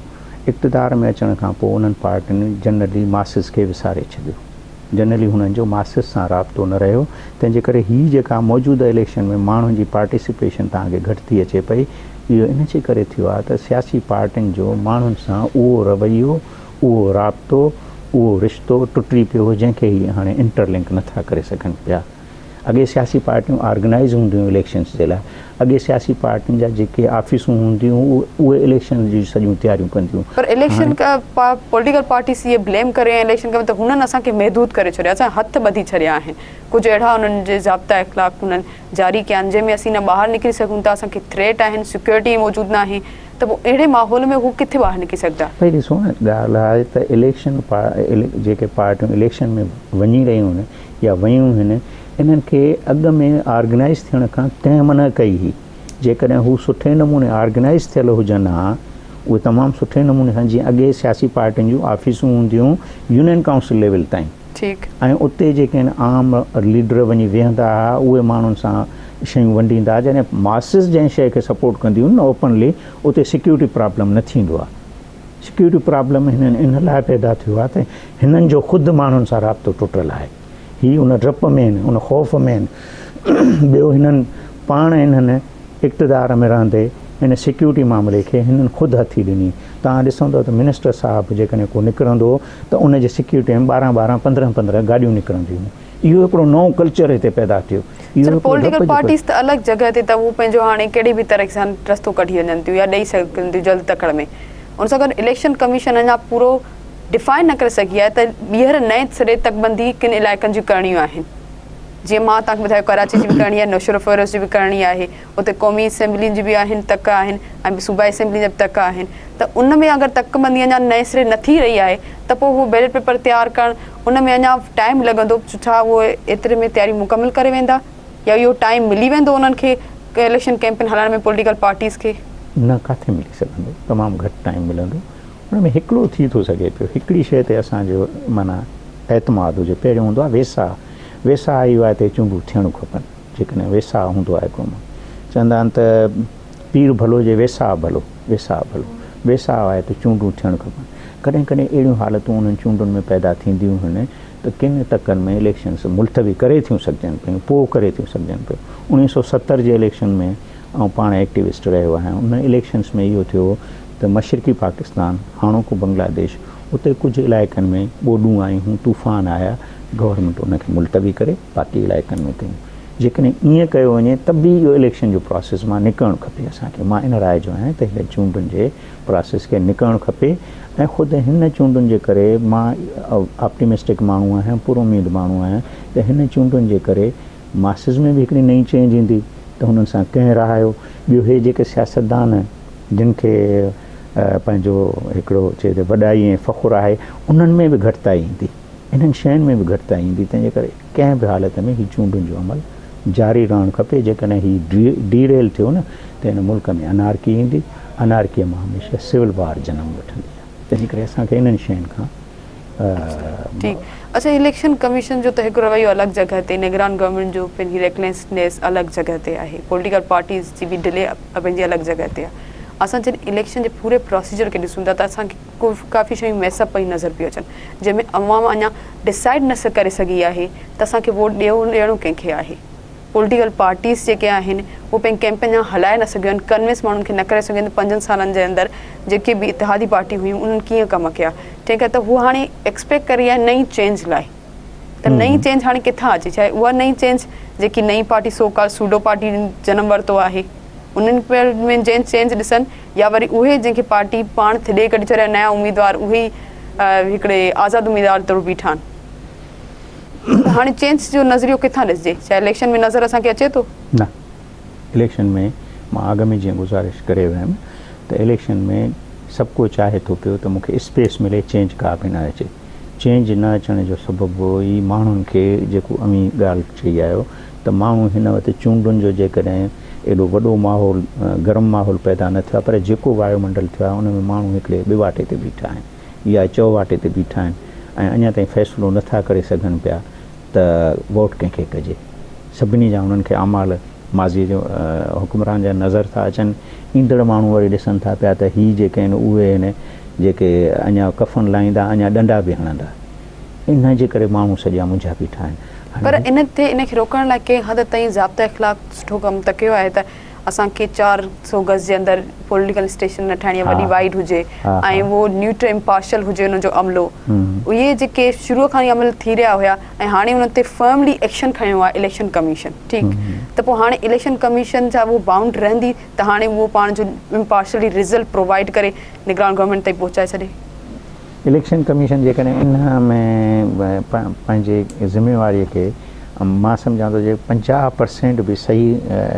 Speaker 2: اقتدار ۾ اچڻ کان پوء انهن پارٽين جنرلي ماسز کي وساري ڇڏيو. جنرلي هنن جو ماسز سان رابطو نه رهيو، تنهن جي ڪري هي جيڪا موجوده اليڪشن ۾ ماڻهن جي پارٽيسپيشن توهان کي گهٽ ٿي اچي پئي، اهو ان جي ڪري ٿيو آهي ته سياسي پارٽين جو ماڻهن سان اهو رويو، اهو رابطو، اهو رشتو ٽٽي پيو هو جنهن کي هي هاڻي انٽر لنڪ نه ٿا ڪري سگهن پيا اڳي سياسي پارٽيون آرگنائيز هونديون هيون اليڪشنس جي لاء. اڳي سياسي پارٽين جا جيڪي آفيسون هونديون هيون اهي اليڪشنس جون سڄيون تياريون ڪنديون.
Speaker 1: پر اليڪشن پوليٽيڪل پارٽيز اهي بليم ڪري رهيا آهن اليڪشن ڪميشن ته هنن اسان کي محدود ڪري ڇڏيو اسان جا هٿ ٻڌي ڇڏيا آهن. ڪجهه اهڙا انهن جي ضابطا اخلاق انهن جاري ڪيا آهن جنهن ۾ اسين نه ٻاهر نڪري سگهون ٿا اسان کي ٿريٽ آهن سيڪيورٽي موجود ناهي ته پوء اهڙي ماحول ۾ هو ڪٿي ٻاهر نڪري سگهندا.
Speaker 2: ڀئي ڏسو نه ڳالهه آهي ته اليڪشن جيڪي پارٽيون اليڪشن ۾ وڃي رهيون آهن يا ويون آهن انهن کي اڳ ۾ آرگنائيز ٿيڻ کان ڪنهن منع ڪئي هئي جيڪڏهن هو سٺي نموني آرگنائيز ٿيل هجن ها اهي تمام سٺي نموني سان جيئن اڳي سياسي پارٽين جون آفيسون هونديون يونين ڪائونسل ليول تائين
Speaker 1: ٺيڪ.
Speaker 2: ۽ اتي جيڪي آهن عام ليڊر وڃي ويهندا ها اهي ماڻهن سان شيون ونڊيندا ها جڏهن ماسز جنهن شيء کي سپورٽ ڪنديون آهن نه اوپنلي اتي سيڪيورٽي پرابلم نه ٿيندو آهي سيڪيورٽي پرابلم هنن ان لاء پيدا ٿيو آهي ته هنن جو خود ماڻهن سان رابطو ٽٽل آهي هي ان ڊپ ۾ آهن ان خوف ۾ آهن ٻيو هنن پاڻ انهن اقتدار ۾ رهندي ان سيڪيورٽي معاملي کي هنن خود هٿي ڏني. توهان ڏسندو ته منسٽر صاحب جيڪڏهن ڪو نڪرندو هو ته ان جي سيڪيورٽي ۾ ٻارهن ٻارهن پندرهن پندرهن گاڏيون نڪرنديون هيون. اهو هڪڙو نئون ڪلچر هتي پيدا ٿيو. اهو
Speaker 1: سر
Speaker 2: هڪڙو ڊپ
Speaker 1: پوليٽيڪل
Speaker 2: جو
Speaker 1: پارٽيز ته الڳ جڳهه تي ته هو پنهنجو هاڻي ڪهڙي به طرح سان رستو ڪڍي وڃن ٿيون يا ڏئي سگهن ٿيون جلد تڪڙ ۾ ان سان گڏ اليڪشن ڪميشن اڃا پورو ڊفائن نه ڪري سگهي آهي ته ٻيهر نئين سري تڪبندي ڪن علائقن جون ڪرڻيون آهن. جيئن مان توهان کي ٻڌايو ڪراچي جي به ڪرڻي آهي، نوشهروفيروز جي به ڪرڻي آهي، اتي قومي اسيمبلين جي به آهن تڪ آهن ۽ صوبائي اسيمبلين جا به تڪ آهن ته ان ۾ اگر تڪ بندي اڃا نئين سري نه ٿي رهي آهي ته پوء اهو بيلٽ پيپر تيار ڪرڻ ان ۾ اڃا ٽائيم لڳندو ڇا اهو ايتري ۾ تياري مڪمل ڪري ويندا يا اهو ٽائيم ملي ويندو انهن کي اليڪشن ڪيمپين هلائڻ ۾ پوليٽيڪل پارٽيز کي؟
Speaker 2: نه ڪاٿي ملي سگهندو تمام گهٽ ٽائيم ملندو ان ۾ هڪڙو ٿي ٿو سگهي پيو هڪڙي شيء تي اسان جو معنيٰ اعتماد هجي پهريون هوندو آهي ويساهه ويساهه اهو آهي ته چونڊون ٿيڻ کپن جيڪڏهن ويساهه هوندو آهي قوم چوندا آهن ته پير ڀلو جي ويساهه ڀلو ويساهه ڀلو ويساهه آهي ته چونڊون ٿيڻ کپن ڪڏهن ڪڏهن اهڙيون حالتون انهن چونڊن ۾ پيدا ٿينديون هن ته ڪن تڪن ۾ اليڪشنس ملتوي ڪري ٿيون سگهجن پيون پوء ڪري ٿيون سگهجن پيون 1970 جي اليڪشن ۾ آئون پاڻ ايڪٽيوسٽ رهيو آهيان ان اليڪشنس ۾ اهو ٿيو ته مشرقي پاڪستان هاڻوڪو بنگلاديش اتي ڪجهه علائقن ۾ ٻوڏون آيون هيون، طوفان آيا، گورنمينٽ ان کي ملتوي ڪري باقي علائقن ۾ ڪيون. جيڪڏهن ائين ڪيو وڃي ته به اهو اليڪشن جو پراسيس مان نڪرڻ کپي اسان کي. مان ان راء جو آهيان ته هن چونڊن جي پراسيس کي نڪرڻ کپي ۽ خود هن چونڊن جي ڪري مان آپٽيمسٽڪ ماڻهو آهيان، پر اميد ماڻهو آهيان ته هن چونڊن جي ڪري ماسز ۾ به هڪڙي نئين چينج ايندي ته هنن سان ڪنهن رهايو. ٻيو هي جيڪي سياستدان جن کي پنهنجو هڪڙو چئي ته وڏائي ۽ فخر آهي انهن ۾ به گهٽتائي ايندي انهن شين ۾ به گهٽتائي ايندي تنهن جي ڪري ڪنهن به حالت ۾ هي چونڊن جو عمل جاري رهڻ کپي جيڪڏهن هي ڊي ريل ٿيو نه ته هن ملڪ ۾ انارڪي ايندي انارڪي مان هميشه سول وار جنم وٺندي آهي تنهن جي ڪري اسان کي انهن شين کان
Speaker 1: ٺيڪ اڇا اليڪشن ڪميشن جو ته هڪ رويو الڳ جڳهه تي نگران گورنمينٽ جو پنهنجي ريڪليسنيس الڳ جڳهه تي آهي پوليٽيڪل پارٽيز جي به ڊلي پنهنجي الڳ جڳهه تي آهي اسان جڏهن اليڪشن جي پوري پروسيجر کي ڏسون ٿا ته اسان کي ڪافي شيون ميس اپ پئي نظر پيون اچن جنهن ۾ عوام اڃا ڊسائيڊ نه ڪري سگهي آهي ته اسان کي ووٽ ڏيو ڏيڻو ڪنهن کي آهي پوليٽيڪل پارٽيز جيڪي آهن اهي پنهنجي ڪيمپين اڃا هلائي نه سگهيون آهن ڪنوينس ماڻهن کي نه ڪري سگهيون آهن ته پنجن سالن جي اندر جيڪي به اتحادي پارٽيون هيون انهن ڪيئن ڪم ڪيا تنهن ڪري ته هو هاڻي ايڪسپيڪٽ ڪري رهي آهي نئين چينج لاء ته نئين چينج هاڻي ڪٿان اچي ڇا اها نئين چينج جيڪي نئين پارٽي سو ڪال سوڊو پارٽي جنم ورتو آهي انهن ۾ جين چينج ڏسن يا وري اهي جنهن کي پارٽي پاڻ ٿڏي ڪڍي ڇڏيا نيا اميدوار اهي ئي هڪڙي آزاد اميدوار طور بيٺا آهن ته هاڻي چينج جو نظريو ڪٿان ڏسجي؟ ڇا اليڪشن ۾ نظر اسان کي اچي ٿو؟
Speaker 2: نه اليڪشن ۾ مان اڳ ۾ جيئن گذارش ڪري ويم ته اليڪشن ۾ سڀ ڪو چاهي ٿو پيو ته مون کي اسپيس ملي چينج ڪا به نه اچي چينج نه اچڻ جو سبب ئي ماڻهن کي جيڪو اوهين ڳالهه چئي آهيو ته ماڻهو هن وقت چونڊن جو جيڪڏهن ايڏو وڏو ماحول گرم ماحول پيدا نه ٿيو آهي پر جيڪو وايو منڊل ٿيو آهي ان ۾ ماڻهو هڪڙي ٻه واٽي تي بيٺا آهن يا چئو واٽي تي بيٺا آهن ۽ اڃا تائين فيصلو نه ٿا ڪري سگهن پيا ته ووٽ ڪنهن کي ڪجي. سڀني جا انهن کي اعمال ماضيء جي حڪمران جا نظر ٿا اچن. ايندڙ ماڻهو وري ڏسن ٿا پيا ته هي جيڪي آهن اهي آهن جيڪي اڃا ڪفن لاهيندا اڃا ڏنڊا به هڻندا. ان جي ڪري ماڻهو سڄا منجهيا بيٺا آهن.
Speaker 1: پر ان تي ان کي روڪڻ لاء ڪنهن حد تائين ضابطه اخلاق سٺو ڪم ته ڪيو آهي ته اسان کي 400 گز جي اندر پوليٽيڪل اسٽيشن نه ٺاهڻي آهي وڏي وائيڊ هجي ۽ اهو نيوٽر امپارشل هجي ان جو عملو اهي جيڪي شروع کان ئي عمل ٿي رهيا هيا ۽ هاڻي ان تي فرملي ايڪشن کنيو آهي اليڪشن ڪميشن ٺيڪ ته پوء هاڻي اليڪشن ڪميشن جا اهو بائونڊ رهندي ته هاڻي اهو پاڻ جو امپارشلي رزلٽ پرووائيڊ ڪري نگران گورنمينٽ تائين پهچائي ڇڏي.
Speaker 2: اليڪشن ڪميشن جيڪڏهن ان ۾ پنهنجي ذميواري کي مان سمجهان ٿو جي 50% به صحيح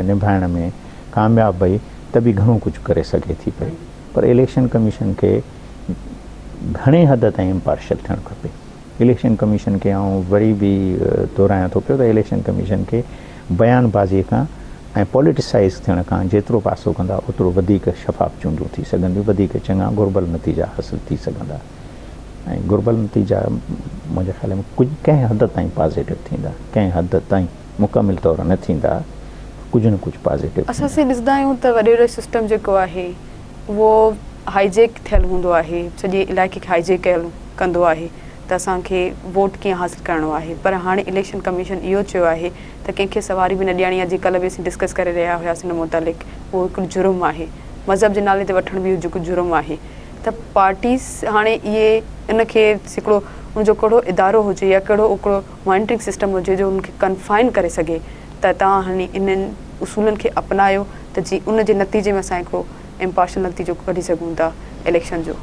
Speaker 2: نڀائڻ ۾ ڪامياب وئي ته به گهڻو ڪجهه ڪري سگهي ٿي پئي پر اليڪشن ڪميشن کي گهڻي حد تائين امپارشل ٿيڻ کپي. اليڪشن ڪميشن کي آئون وري به دهرايان ٿو پيو ته اليڪشن ڪميشن کي بيان بازي کان ۽ پوليٽيسائيز ٿيڻ کان جيترو پاسو ڪندا اوترو وڌيڪ شفاف چونڊون ٿي سگهنديون، وڌيڪ چڱا گهربل نتيجا حاصل ٿي سگهندا ۽ گهربل نتيجا منهنجي خيال ۾ ڪجهه ڪنهن حد تائين پازيٽو ٿيندا، ڪنهن حد تائين مڪمل طور نه ٿيندا، ڪجهه نه ڪجهه پازيٽو
Speaker 1: اسان ٿيندا. سين ڏسندا آهيون ته وڏيرو سسٽم جيڪو آهي اهو هائي جيڪ ٿيل هوندو آهي، سڄي علائقي کي هائي جيڪ ڪيل ڪندو آهي ته اسان کي ووٽ ڪيئن حاصل ڪرڻو آهي پر هاڻي اليڪشن ڪميشن اهو چيو آهي ته ڪنهن کي سواري به نه ڏيڻي آهي جيئن ڪلهه به اسين ڊسڪس ڪري رهيا هياسين ان متعلق اهو هڪ جرم آهي مذهب جي نالي تي وٺڻ به هڪ جرم آهي ته پارٽيز هاڻي اهي ان کي هڪڙو ان جو ڪهڙو ادارو هجي يا ڪهڙو هڪڙو مانيٽرنگ سسٽم هجي جو ان کي ڪنفائن ڪري سگهي ته توهان هاڻي انهن اصولن کي اپنايو ته جي ان جي نتيجي ۾ اسان هڪڙو امپارشل نتيجو ڪڍي سگهون ٿا اليڪشن جو.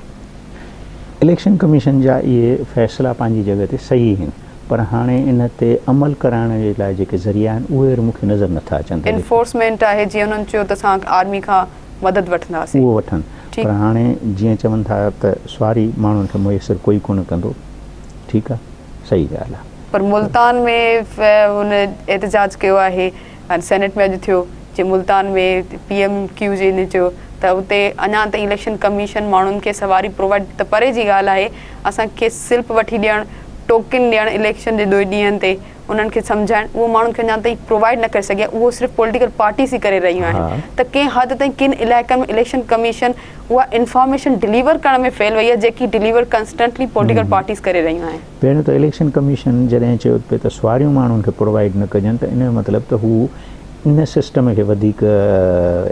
Speaker 2: اليڪشن ڪميشن جا اهي فيصلا پنهنجي جڳهه تي صحيح آهن پر هاڻي ان تي عمل ڪرائڻ جي لاء جيڪي ذريعا آهن اهي مون کي نظر نٿا اچن ته
Speaker 1: انفورسمينٽ آهي جيئن انهن چيو ته اسان آرمي کان مدد وٺنداسين
Speaker 2: اهو وٺن پر هاڻي جيئن چون ٿا ته سواري ماڻهن کي ميسر ڪوئي ڪونه ڪندو ٺيڪ آهي صحيح ڳالهه آهي.
Speaker 1: پر ملتان ۾ هن احتجاج ڪيو آهي ۽ سينيٽ ۾ اڄ ٿيو جي ملتان ۾ پي ايم ڪيو جي هن چيو ته اتي اڃا تائين اليڪشن ڪميشن ماڻهن کي سواري پرووائيڊ ته پري جي ڳالهه آهي اسان کي سلپ وٺي ڏيڻ ٽوڪن ڏيڻ اليڪشن جي ڏينهن تي انهن کي سمجهائڻ اهو ماڻهن کي اڃا تائين پرووائيڊ نه ڪري سگهي آهي اهو صرف پوليٽيڪل پارٽيز ئي ڪري رهيون آهن ته ڪنهن حد تائين ڪن علائقن ۾ اليڪشن ڪميشن اها انفارميشن ڊليور ڪرڻ ۾ فيل وئي آهي جيڪي ڊليور ڪنسٽنٽلي پوليٽيڪل پارٽيز ڪري رهيون آهن.
Speaker 2: پهريون ته اليڪشن ڪميشن جڏهن چيو پئي ته سواريون ماڻهن کي پرووائيڊ نه ڪجن ته ان جو مطلب ته هو ان سسٽم کي وڌيڪ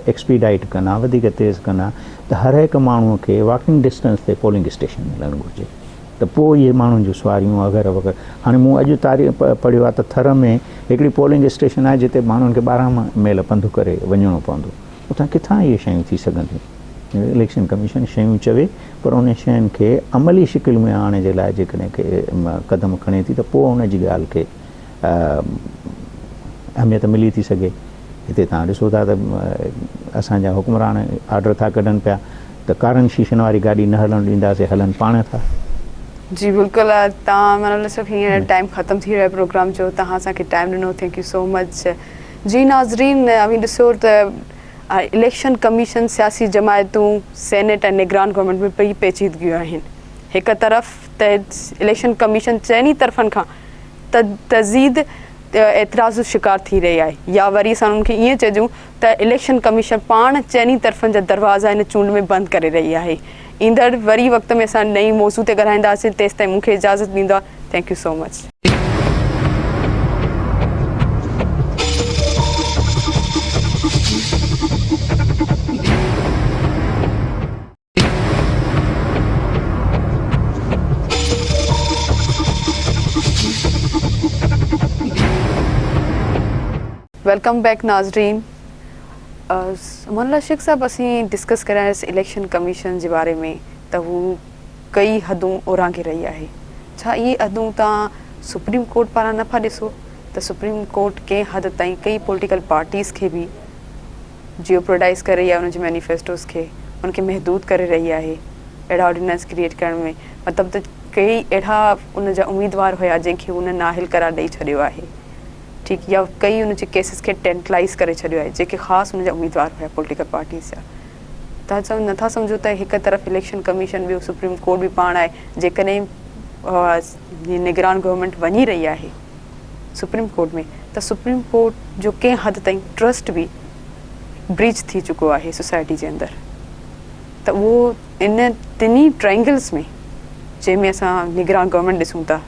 Speaker 2: ايڪسپيڊائيٽ ڪن ها وڌيڪ تيز ڪن ها ته هر هڪ ماڻهو کي واڪنگ ڊسٽنس تي پولنگ اسٽيشن ملڻ گهرجي ته پوء اهي ماڻهن جون سواريون وغيره وغيره هاڻي مون اڄ تاريخ پڙهيو آهي ته ٿر ۾ هڪڙي پولنگ اسٽيشن آهي جتي ماڻهن کي 12 ميل پنڌ ڪري وڃڻو پوندو اتان ڪٿان اهي شيون ٿي سگهنديون اليڪشن ڪميشن شيون چوي پر انهن شين کي عملي شڪل ۾ آڻڻ جي لاء جيڪڏهن ڪي قدم کڻي ٿي ته پوء ان جي ڳالهه کي اهميت ملي ٿي سگهي. هتي توهان ڏسو ٿا ته اسان جا حڪمران آرڊر ٿا ڪڍن پيا ته ڪارن شيشن واري گاڏي نه هلڻ ڏينداسين، هلن پاڻ ٿا.
Speaker 1: جي بلڪل توهان امان الله صاحب هينئر ٽائيم ختم ٿي رهيو آهي پروگرام جو توهان اسان کي ٽائيم ڏنو thank you سو مچ جي ناظرين اوهين ڏسو ته اليڪشن ڪميشن سياسي جماعتون سينيٽ ۽ نگران گورنمينٽ ۾ پئي پيچيدگيون آهن هڪ طرف ته اليڪشن ڪميشن چئني طرفن کان تزيد اعتراض جو شڪار ٿي رهي آهي يا وري اسان انهن کي ائين چئجون ته اليڪشن ڪميشن پاڻ چئني طرفن جا دروازا هن چونڊ ۾ بند ڪري رهي آهي ايندڙ وري وقت ۾ اسان نئين موضوع تي ڳالهائينداسين تيستائين مون کي اجازت ڏيندا thank you so much. Welcome back ناظرين امان الله شيخ صاحب اسين ڊسڪس ڪري رهيا اليڪشن ڪميشن جي باري ۾ ته هو ڪئي حدون اورانگهي رهي آهي ڇا اهي حدون تان سپريم ڪورٽ پاران نه پيا ڏسو ته سپريم ڪورٽ ڪنهن حد تائين ڪئي پوليٽيڪل پارٽيز کي به جيوپرڊائيز ڪري رهي آهي ان جي مينيفيسٽوز کي ان کي محدود ڪري رهي آهي اهڙا آرڊيننس ڪريئيٽ ڪرڻ ۾ مطلب ته ڪيئي اهڙا ان جا اميدوار هيا جنهن کي ان نااهل قرار ڏئي ڇڏيو آهي ٺيڪ يا ڪئي ان جي ڪيسز کي ٽينٽلائيز ڪري ڇڏيو آهي جيڪي خاص ان جا اميدوار هيا پوليٽيڪل پارٽيز جا تان چون نٿا سمجهو ته هڪ طرف اليڪشن ڪميشن ٻيو سپريم ڪورٽ به پاڻ آهي جيڪڏهن نگران گورنمينٽ وڃي رهي آهي سپريم ڪورٽ ۾ ته سپريم ڪورٽ جو ڪنهن حد تائين ٽرسٽ به بريچ ٿي چڪو آهي سوسائٽي جي اندر ته اهو ان ٽنهي ٽرائنگلز ۾ جنهن ۾ اسان نگران گورنمينٽ ڏسون ٿا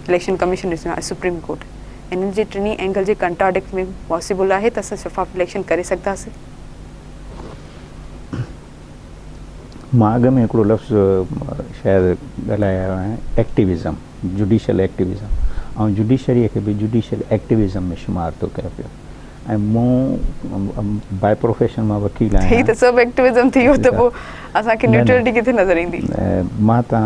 Speaker 1: اليڪشن ڪميشن ڏسون ٿا سپريم ڪورٽ انهن جي ٽنهي اينگل جي ڪنٽراڊڪٽ ۾ پاسيبل آهي ته اسان شفاف اليڪشن ڪري سگهنداسين؟
Speaker 2: مان اڳ ۾ هڪڙو لفظ شايد ڳالهائي آيو آهيان ايڪٽيوزم، جڊيشل ايڪٽيوزم، آئون جڊيشريء کي به جڊيشل ايڪٽيوزم ۾ شمار ٿو ڪيان پيو ۽ مون باء پروفيشن مان وڪيل
Speaker 1: آهيان. هي ته سڀ ايڪٽيوزم ٿي ويو ته پوء اسان کي نيوٽرلٽي ڪٿي نظر ايندي؟
Speaker 2: مان ته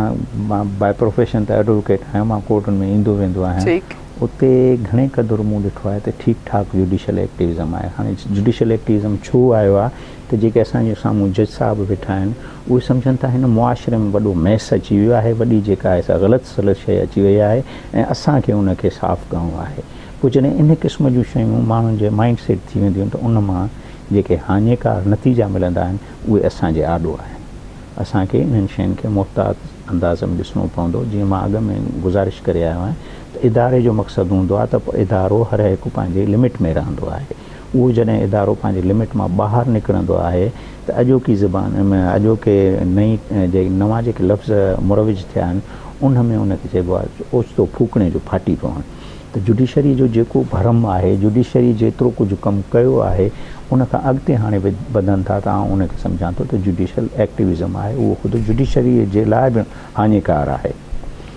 Speaker 2: مان باء پروفيشن ته ايڊووڪيٽ آهيان، مان ڪورٽن ۾ ايندو ويندو آهيان. اتي گهڻي قدر مون ڏٺو آهي ته ٺيڪ ٺاڪ جڊيشل ايڪٽيوزم آهي. هاڻي جڊيشل ايڪٽيوزم ڇو آيو آهي ته جيڪي اسان جي سامهون جج صاحب ويٺا آهن اهي سمجهن ٿا هن معاشري ۾ وڏو ميس اچي ويو آهي، وڏي جيڪا آهي سا غلط سلط شيء اچي وئي آهي ۽ اسان کي ان کي صاف ڪرڻو آهي. پوء جڏهن ان قسم جون شيون ماڻهن جي مائنڊ سيٽ ٿي وينديون آهن ته ان مان جيڪي هاڃيڪار نتيجا ملندا آهن اهي اسان جي آڏو آهن. اسان کي انهن شين کي محتاط انداز ۾ ڏسڻو پوندو. جيئن مان اڳ ۾ گذارش ڪري آيو آهيان ته اداري جو مقصد هوندو آهي ته ادارو هر هڪ پنهنجي لمٽ ۾ رهندو آهي. اهو جڏهن ادارو پنهنجي لمٽ مان ٻاهر نڪرندو آهي ته اڄوڪي زبان ۾ اڄوڪي نئين جي نوان جيڪي لفظ مروج ٿيا آهن ان ۾ ان کي چئبو آهي اوچتو ڦوڪڻي جو ڦاٽي پوڻ. ته جڊيشري جو جيڪو ڀرم آهي، جڊيشري جيترو ڪجهه ڪم ڪيو آهي، ان کان اڳتي هاڻي وڌن ٿا ته آئون ان کي سمجهان ٿو ته جڊيشل ايڪٽيوزم آهي، اهو خود جڊيشري جي لاء به هاڃيڪار آهي.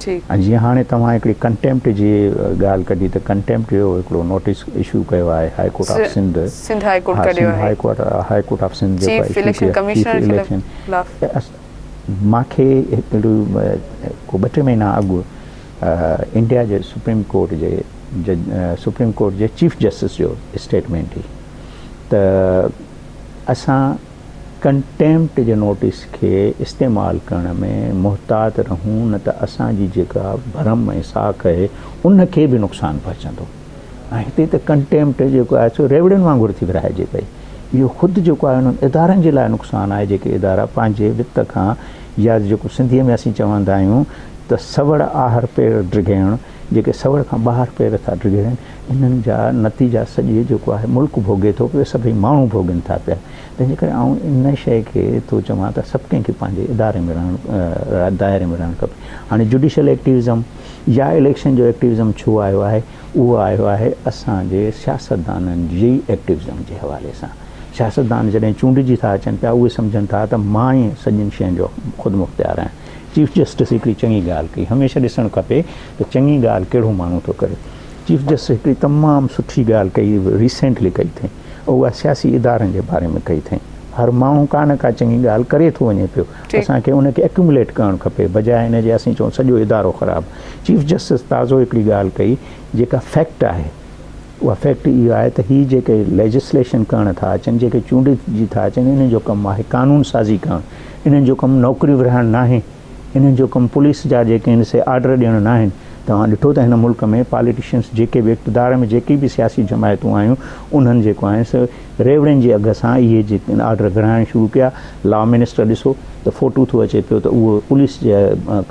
Speaker 2: ۽ جيئن هاڻي توهان هڪڙي ڪنٽيمپٽ جي ڳالهه ڪڍي ته ڪنٽيمپٽ جو هڪڙو نوٽيس اشو ڪيو آهي high court of Sindh,
Speaker 1: Sindh high court ڪڍيو آهي.
Speaker 2: هاء ڪورٽ آف سنڌ جيڪو
Speaker 1: چيف اليڪشن ڪمشنر خلاف.
Speaker 2: مان کي هڪڙو ڪو ٻه ٽي مهينا اڳ انڊيا جي سپريم ڪورٽ جي جج سپريم ڪورٽ جي چيف جسٽس جو اسٽيٽمينٽ هئي ته اسان ڪنٽيمپٽ جي نوٽيس کي استعمال ڪرڻ ۾ محتاط رهون نه ته اسان جي جيڪا ڀرم ۽ ساک آهي ان کي به نقصان پهچندو ۽ هتي ته ڪنٽيمپٽ جيڪو آهي سو ريوڙين وانگر ٿي ورهائجي پئي اهو خود جيڪو آهي انهن ادارن جي لاء نقصان آهي جيڪي ادارا پنهنجي وت کان يا جيڪو سنڌيء ۾ اسين چوندا آهيون ته سوڙ آهر پير ڊگهيڻ، جيڪي سوڙ کان ٻاهر پير ٿا ڊگهيڙين، انهن جا نتيجا سڄي جيڪو آهي ملڪ ڀوڳي ٿو پيو، سڀئي ماڻهو ڀوڳين ٿا پيا. تنهن جي ڪري آئون ان شيء کي ٿو چوان ته سڀ ڪنهن کي پنهنجي اداري ۾ رهڻ، دائري ۾ رهڻ کپي. هاڻي جوڊيشل ايڪٽيوزم يا اليڪشن جو ايڪٽيوزم ڇو آيو آهي؟ اهو آيو آهي اسان جي سياستدانن جي ايڪٽيوزم جي حوالي سان. سياستدان جڏهن چونڊجي ٿا اچن پيا، اهي سمجهن ٿا ته مان ئي سڄين شين جو خودمختيار آهيان. چيف جسٽس هڪڙي چڱي ڳالهه ڪئي، هميشه ڏسڻ کپي ته چڱي ڳالهه ڪهڙو ماڻهو ٿو ڪري. چيف جسٽس هڪڙي تمام سٺي ڳالهه ڪئي، ريسينٽلي ڪئي اٿئي، اها سياسي ادارن جي باري ۾ ڪئي اٿئي. هر ماڻهو ڪا نه ڪا چڱي ڳالهه ڪري ٿو وڃي پيو، اسان کي ان کي ايڪيومليٽ ڪرڻ کپي، بجاء ان جي اسين چئون سڄو ادارو خراب. چيف جسٽس تازو هڪڙي ڳالهه ڪئي جيڪا فيڪٽ آهي. اها فيڪٽ اهو آهي ته هي جيڪي ليجسليشن ڪرڻ ٿا اچن، جيڪي چونڊجي ٿا اچن، انهن جو ڪم آهي قانون سازي ڪرڻ، انهن جو ڪم نوڪريون ورهائڻ ناهي، انهن جو ڪم پوليس جا جيڪي آهن سي آرڊر ڏيڻ ناهن. توهان ڏٺو ته هن ملڪ ۾ پاليٽيشنس جيڪي به اقتدار ۾ جيڪي به سياسي جماعتون آيون انهن جيڪو آهن سو ريوڙين جي اگهه سان اهي جيڪي آهن آرڊر ورهائڻ شروع ڪيا. لا منسٽر ڏسو ته فوٽو ٿو اچي پيو ته اهو پوليس جي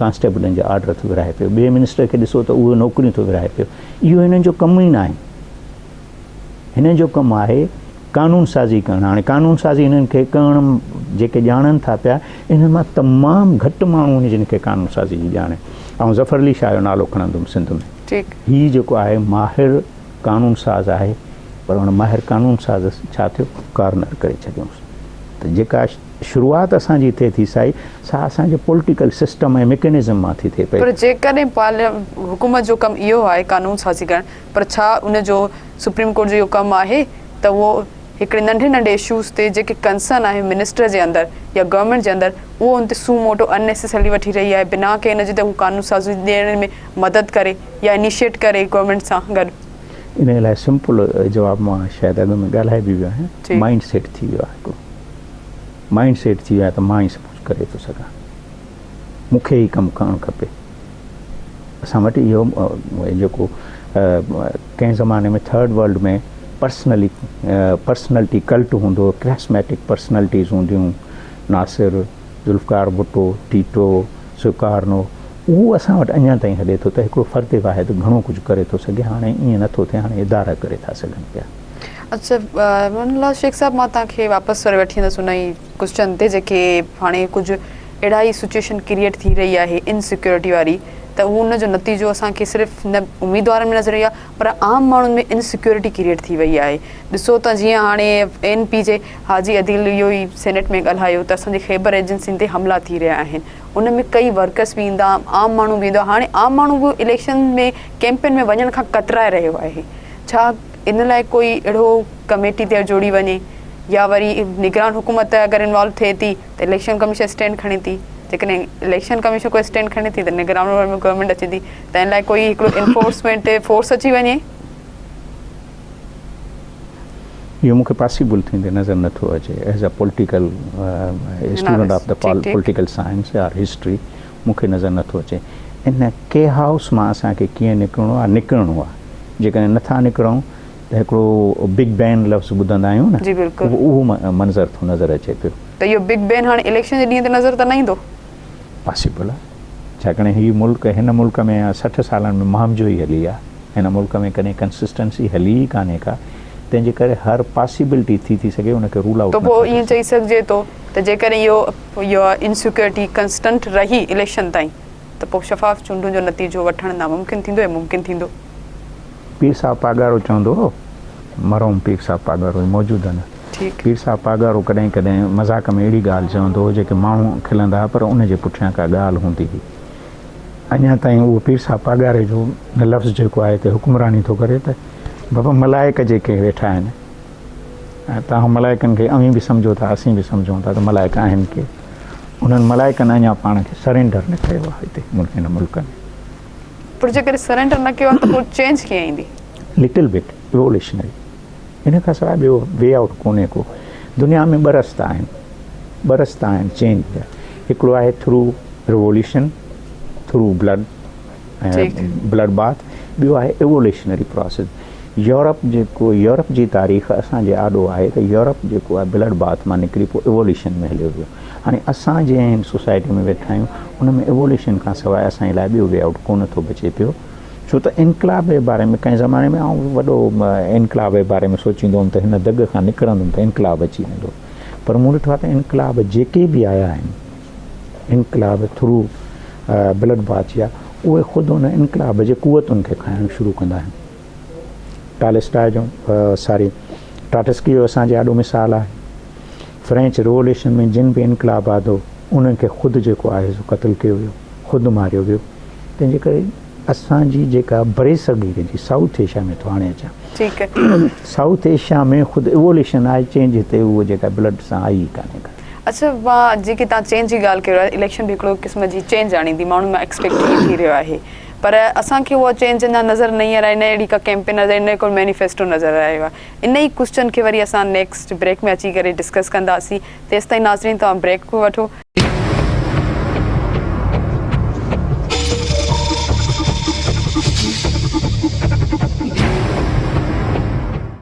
Speaker 2: ڪانسٽيبلن جا آرڊر ٿو ورهائي پيو، ٻئي منسٽر کي ڏسو ته اهو نوڪريون ٿو ورهائي پيو. اهو هنن جو ڪم ئي ناهي. هنن جو ڪم آهي قانون سازي ڪرڻ. هاڻي قانون سازي هنن کي ڪرڻ جيڪي ڄاڻن ٿا پيا انهن مان تمام گهٽ ماڻهو آهن جن کي قانون سازي جي ڄاڻ آهي. آئون ظفر علي شاهه جو نالو کڻندم سنڌ ۾. هي جيڪو آهي ماهر قانون ساز آهي پر ان ماهر قانون ساز ڇا ٿيو ڪارنر ڪري ڇڏيونس ته جيڪا شروعات اسان جي ٿئي ٿي سائي سا اسان جي پوليٽيڪل سسٽم ۽ ميڪنزم مان ٿي ٿئي پئي.
Speaker 1: پر جيڪڏهن حڪومت جو ڪم اهو آهي قانون سازي ڪرڻ پر ڇا ان جو سپريم ڪورٽ جو اهو ڪم آهي ته اهو هڪڙي ننڍي ننڍي اشوز تي جيڪي ڪنسرن آهي منسٽر جي اندر يا گورنمينٽ جي اندر اهو ان تي سو موٽو ان نيسيسرلي وٺي رهي آهي بنا ڪنهن ان جي ته هو قانون سازي ڏيڻ ۾ مدد ڪري يا انيشيٽ ڪري گورنمينٽ سان گڏ.
Speaker 2: انهيء لاء سمپل جواب مان شايد اڳ ۾ ڳالهائي به ويو آهيان، مائنڊ سيٽ ٿي ويو آهي هڪڙو مائنڊ سيٽ ٿي ويو آهي ته مان ئي سڀ ڪجهه ڪري ٿو سگهان، مون کي ئي ڪم ڪرڻ کپي. اسان وٽ اهو جيڪو ڪنهن زماني ۾ third world ۾ personally personality cult هوندو هو، ڪريسميٽڪ پرسنلٽيز هونديون، ناصر، ذوالفقار ڀٽو، ٽيٽو، سڪارنو، اهو اسان وٽ اڃا تائين هلي ٿو ته هڪڙو فرد واحد گهڻو ڪجهه ڪري ٿو سگهي، هاڻي ائين نه ٿو ٿئي، هاڻي ادارا ڪري ٿا سگهن پيا.
Speaker 1: اڇا امان الله شيخ صاحب مان توهان کي واپس وري وٺي ايندس ان ئي ڪوسچن تي جيڪي هاڻي ڪجهه اهڙا ئي سچويشن ڪريئيٽ ٿي رهي آهي ان سيڪيورٽي واري ته ته اهو ان جو نتيجو اسان کي صرف نه اميدوارن ۾ نظر ايندو آهي پر عام ماڻهن ۾ انسيڪيورٽي ڪريئيٽ ٿي وئي آهي. ڏسو ته جيئن هاڻي اين پي جي حاجي عديل اهو ئي سينيٽ ۾ ڳالهايو ته اسان جي خيبر ايجنسين تي حملا ٿي رهيا آهن ان ۾ ڪئي ورڪرس به ايندا عام ماڻهو به ايندو هاڻي عام ماڻهو به اليڪشن ۾ ڪيمپين ۾ وڃڻ کان ڪترائي رهيو آهي ڇا ان لاء ڪوئي اهڙو ڪميٽي تيار جوڙي وڃي يا وري نگران حڪومت اگر انوالو ٿئي ٿي ته اليڪشن ڪميشن اسٽينڊ کڻي ٿي جيڪڏهن اليڪشن ڪميشن ڪو اسٽينڊ کڻي ٿي ته نگران گورنمينٽ اچي ٿي ته ان لاء ڪوئي هڪڙو انفورسمينٽ فورس اچي وڃي.
Speaker 2: اهو مون کي پاسيبل ٿيندي نظر نه ٿو اچي as a political student of the political science or history مون کي نظر نه ٿو اچي ان ڪي هائوس مان اسان کي ڪيئن نڪرڻو آهي نڪرڻو آهي جيڪڏهن نه ٿا نڪرون ته هڪڙو بگ بين لفظ ٻڌندا آهيون نه جي بلڪل اهو منظر ٿو نظر اچي پيو.
Speaker 1: ته اهو بگ بين هاڻي اليڪشن جي ڏينهن تي نظر ته نه ايندو؟
Speaker 2: پاسيبل آهي ڇاڪاڻ هي ملڪ هن ملڪ ۾ 60 سالن ۾ مهمجوئي هلي آهي هن ملڪ ۾ ڪڏهن ڪنسسٽنسي هلي ئي ڪانهي ڪا تنهن جي ڪري هر پاسيبلٽي ٿي ٿي سگهي ان کي رول آئوٽ
Speaker 1: ته پوء ائين چئي سگهجي ٿو ته جيڪڏهن اهو اها انسيڪيورٽي ڪنسٽنٽ رهي اليڪشن تائين ته پوء شفاف چونڊن جو نتيجو وٺڻ ناممڪن ٿيندو يا ممڪن ٿيندو؟
Speaker 2: پير صاحب پاڳارو چوندو هو، مرحوم پير صاحب پاڳارو هي موجود نه. پير صاحب پاڳارو ڪڏهن ڪڏهن مذاق ۾ اهڙي ڳالهه چوندو هو جيڪي ماڻهو کلندا ها پر ان جي پٺيان ڪا ڳالهه هوندي هئي. اڃا تائين اهو پير صاحب پاڳاري جو لفظ جيڪو آهي هتي حڪمراني ٿو ڪري ته بابا ملائڪ جيڪي ويٺا آهن ۽ توهان ملائڪن کي اوهين به سمجهو ٿا اسين به سمجهون ٿا ته ملائڪ آهن ڪي انهن ملائڪن اڃا پاڻ کي سرينڊر نه ڪيو آهي هتي هن ملڪ ۾.
Speaker 1: پر جيڪڏهن سرينڊر نه ڪيو آهي ته پوء چينج ڪيئن ايندي؟
Speaker 2: لٽل بٽ ايووليشنري ان کان سواء ٻيو وي آئوٽ ڪونهي ڪو. دنيا ۾ ٻه رستا آهن، ٻه رستا آهن چينج جا، هڪڙو آهي through revolution, through blood ۽ blood bath, ٻيو آهي ايووليشنري پراسيس. يورپ جيڪو يورپ جي تاريخ اسان جي آڏو آهي ته يورپ جيڪو آهي بلڊ باٿ مان نڪري پوء ايووليشن ۾ هليو ويو. هاڻي اسان جنهن هن سوسائٽي ۾ ويٺا آهيون ان ۾ ايووليشن کان سواء اسان جي لاء ٻيو وي آئوٽ ڪونه ٿو بچي پيو ڇو ته انقلاب جي باري ۾ ڪنهن زماني ۾ آئون وڏو انقلاب جي باري ۾ سوچيندو هوم ته هن دڳ کان نڪرندم ته انقلاب اچي ويندو پر مون ڏٺو آهي ته انقلاب جيڪي به آيا آهن انقلاب ٿرو بلڊ باٿ جا اهي خود ان انقلاب جي قوتن کي کائڻ شروع ڪندا آهن ٽالسٽاء جو ساري ٽراٽسڪي جو اسان جي آڏو مثال آهي فرينچ ريووليشن ۾ جن به انقلاب آندو انهن کي خود جيڪو آهي سو قتل ڪيو ويو، خود ماريو ويو. تنهن جي ڪري اسان جي جيڪا برصغير جي سائوٿ ايشيا ۾ ٿو آڻي اچان. سائوٿ ايشيا ۾ خود ايووليشن آهي چينج هتي اهو جيڪا بلڊ سان آئي ئي ڪانهي ڪا.
Speaker 1: اڇا مان جيڪي تان چينج جي ڳالهه ڪيو آهي اليڪشن به هڪڙو قسم جي چينج آڻيندي ماڻهن مان ايڪسپيڪٽ ائين ٿي رهيو آهي پر اسان کي اها چينج اڃا نظر نه آئي نه اهڙي ڪا ڪيمپين نظر آئي نه ڪو مينيفيسٽو نظر آيو آهي. ان ئي ڪوسچن کي وري اسان نيڪسٽ بريڪ ۾ اچي ڪري ڊسڪس ڪنداسين تيستائين ناظرين توهان بريڪ وٺو.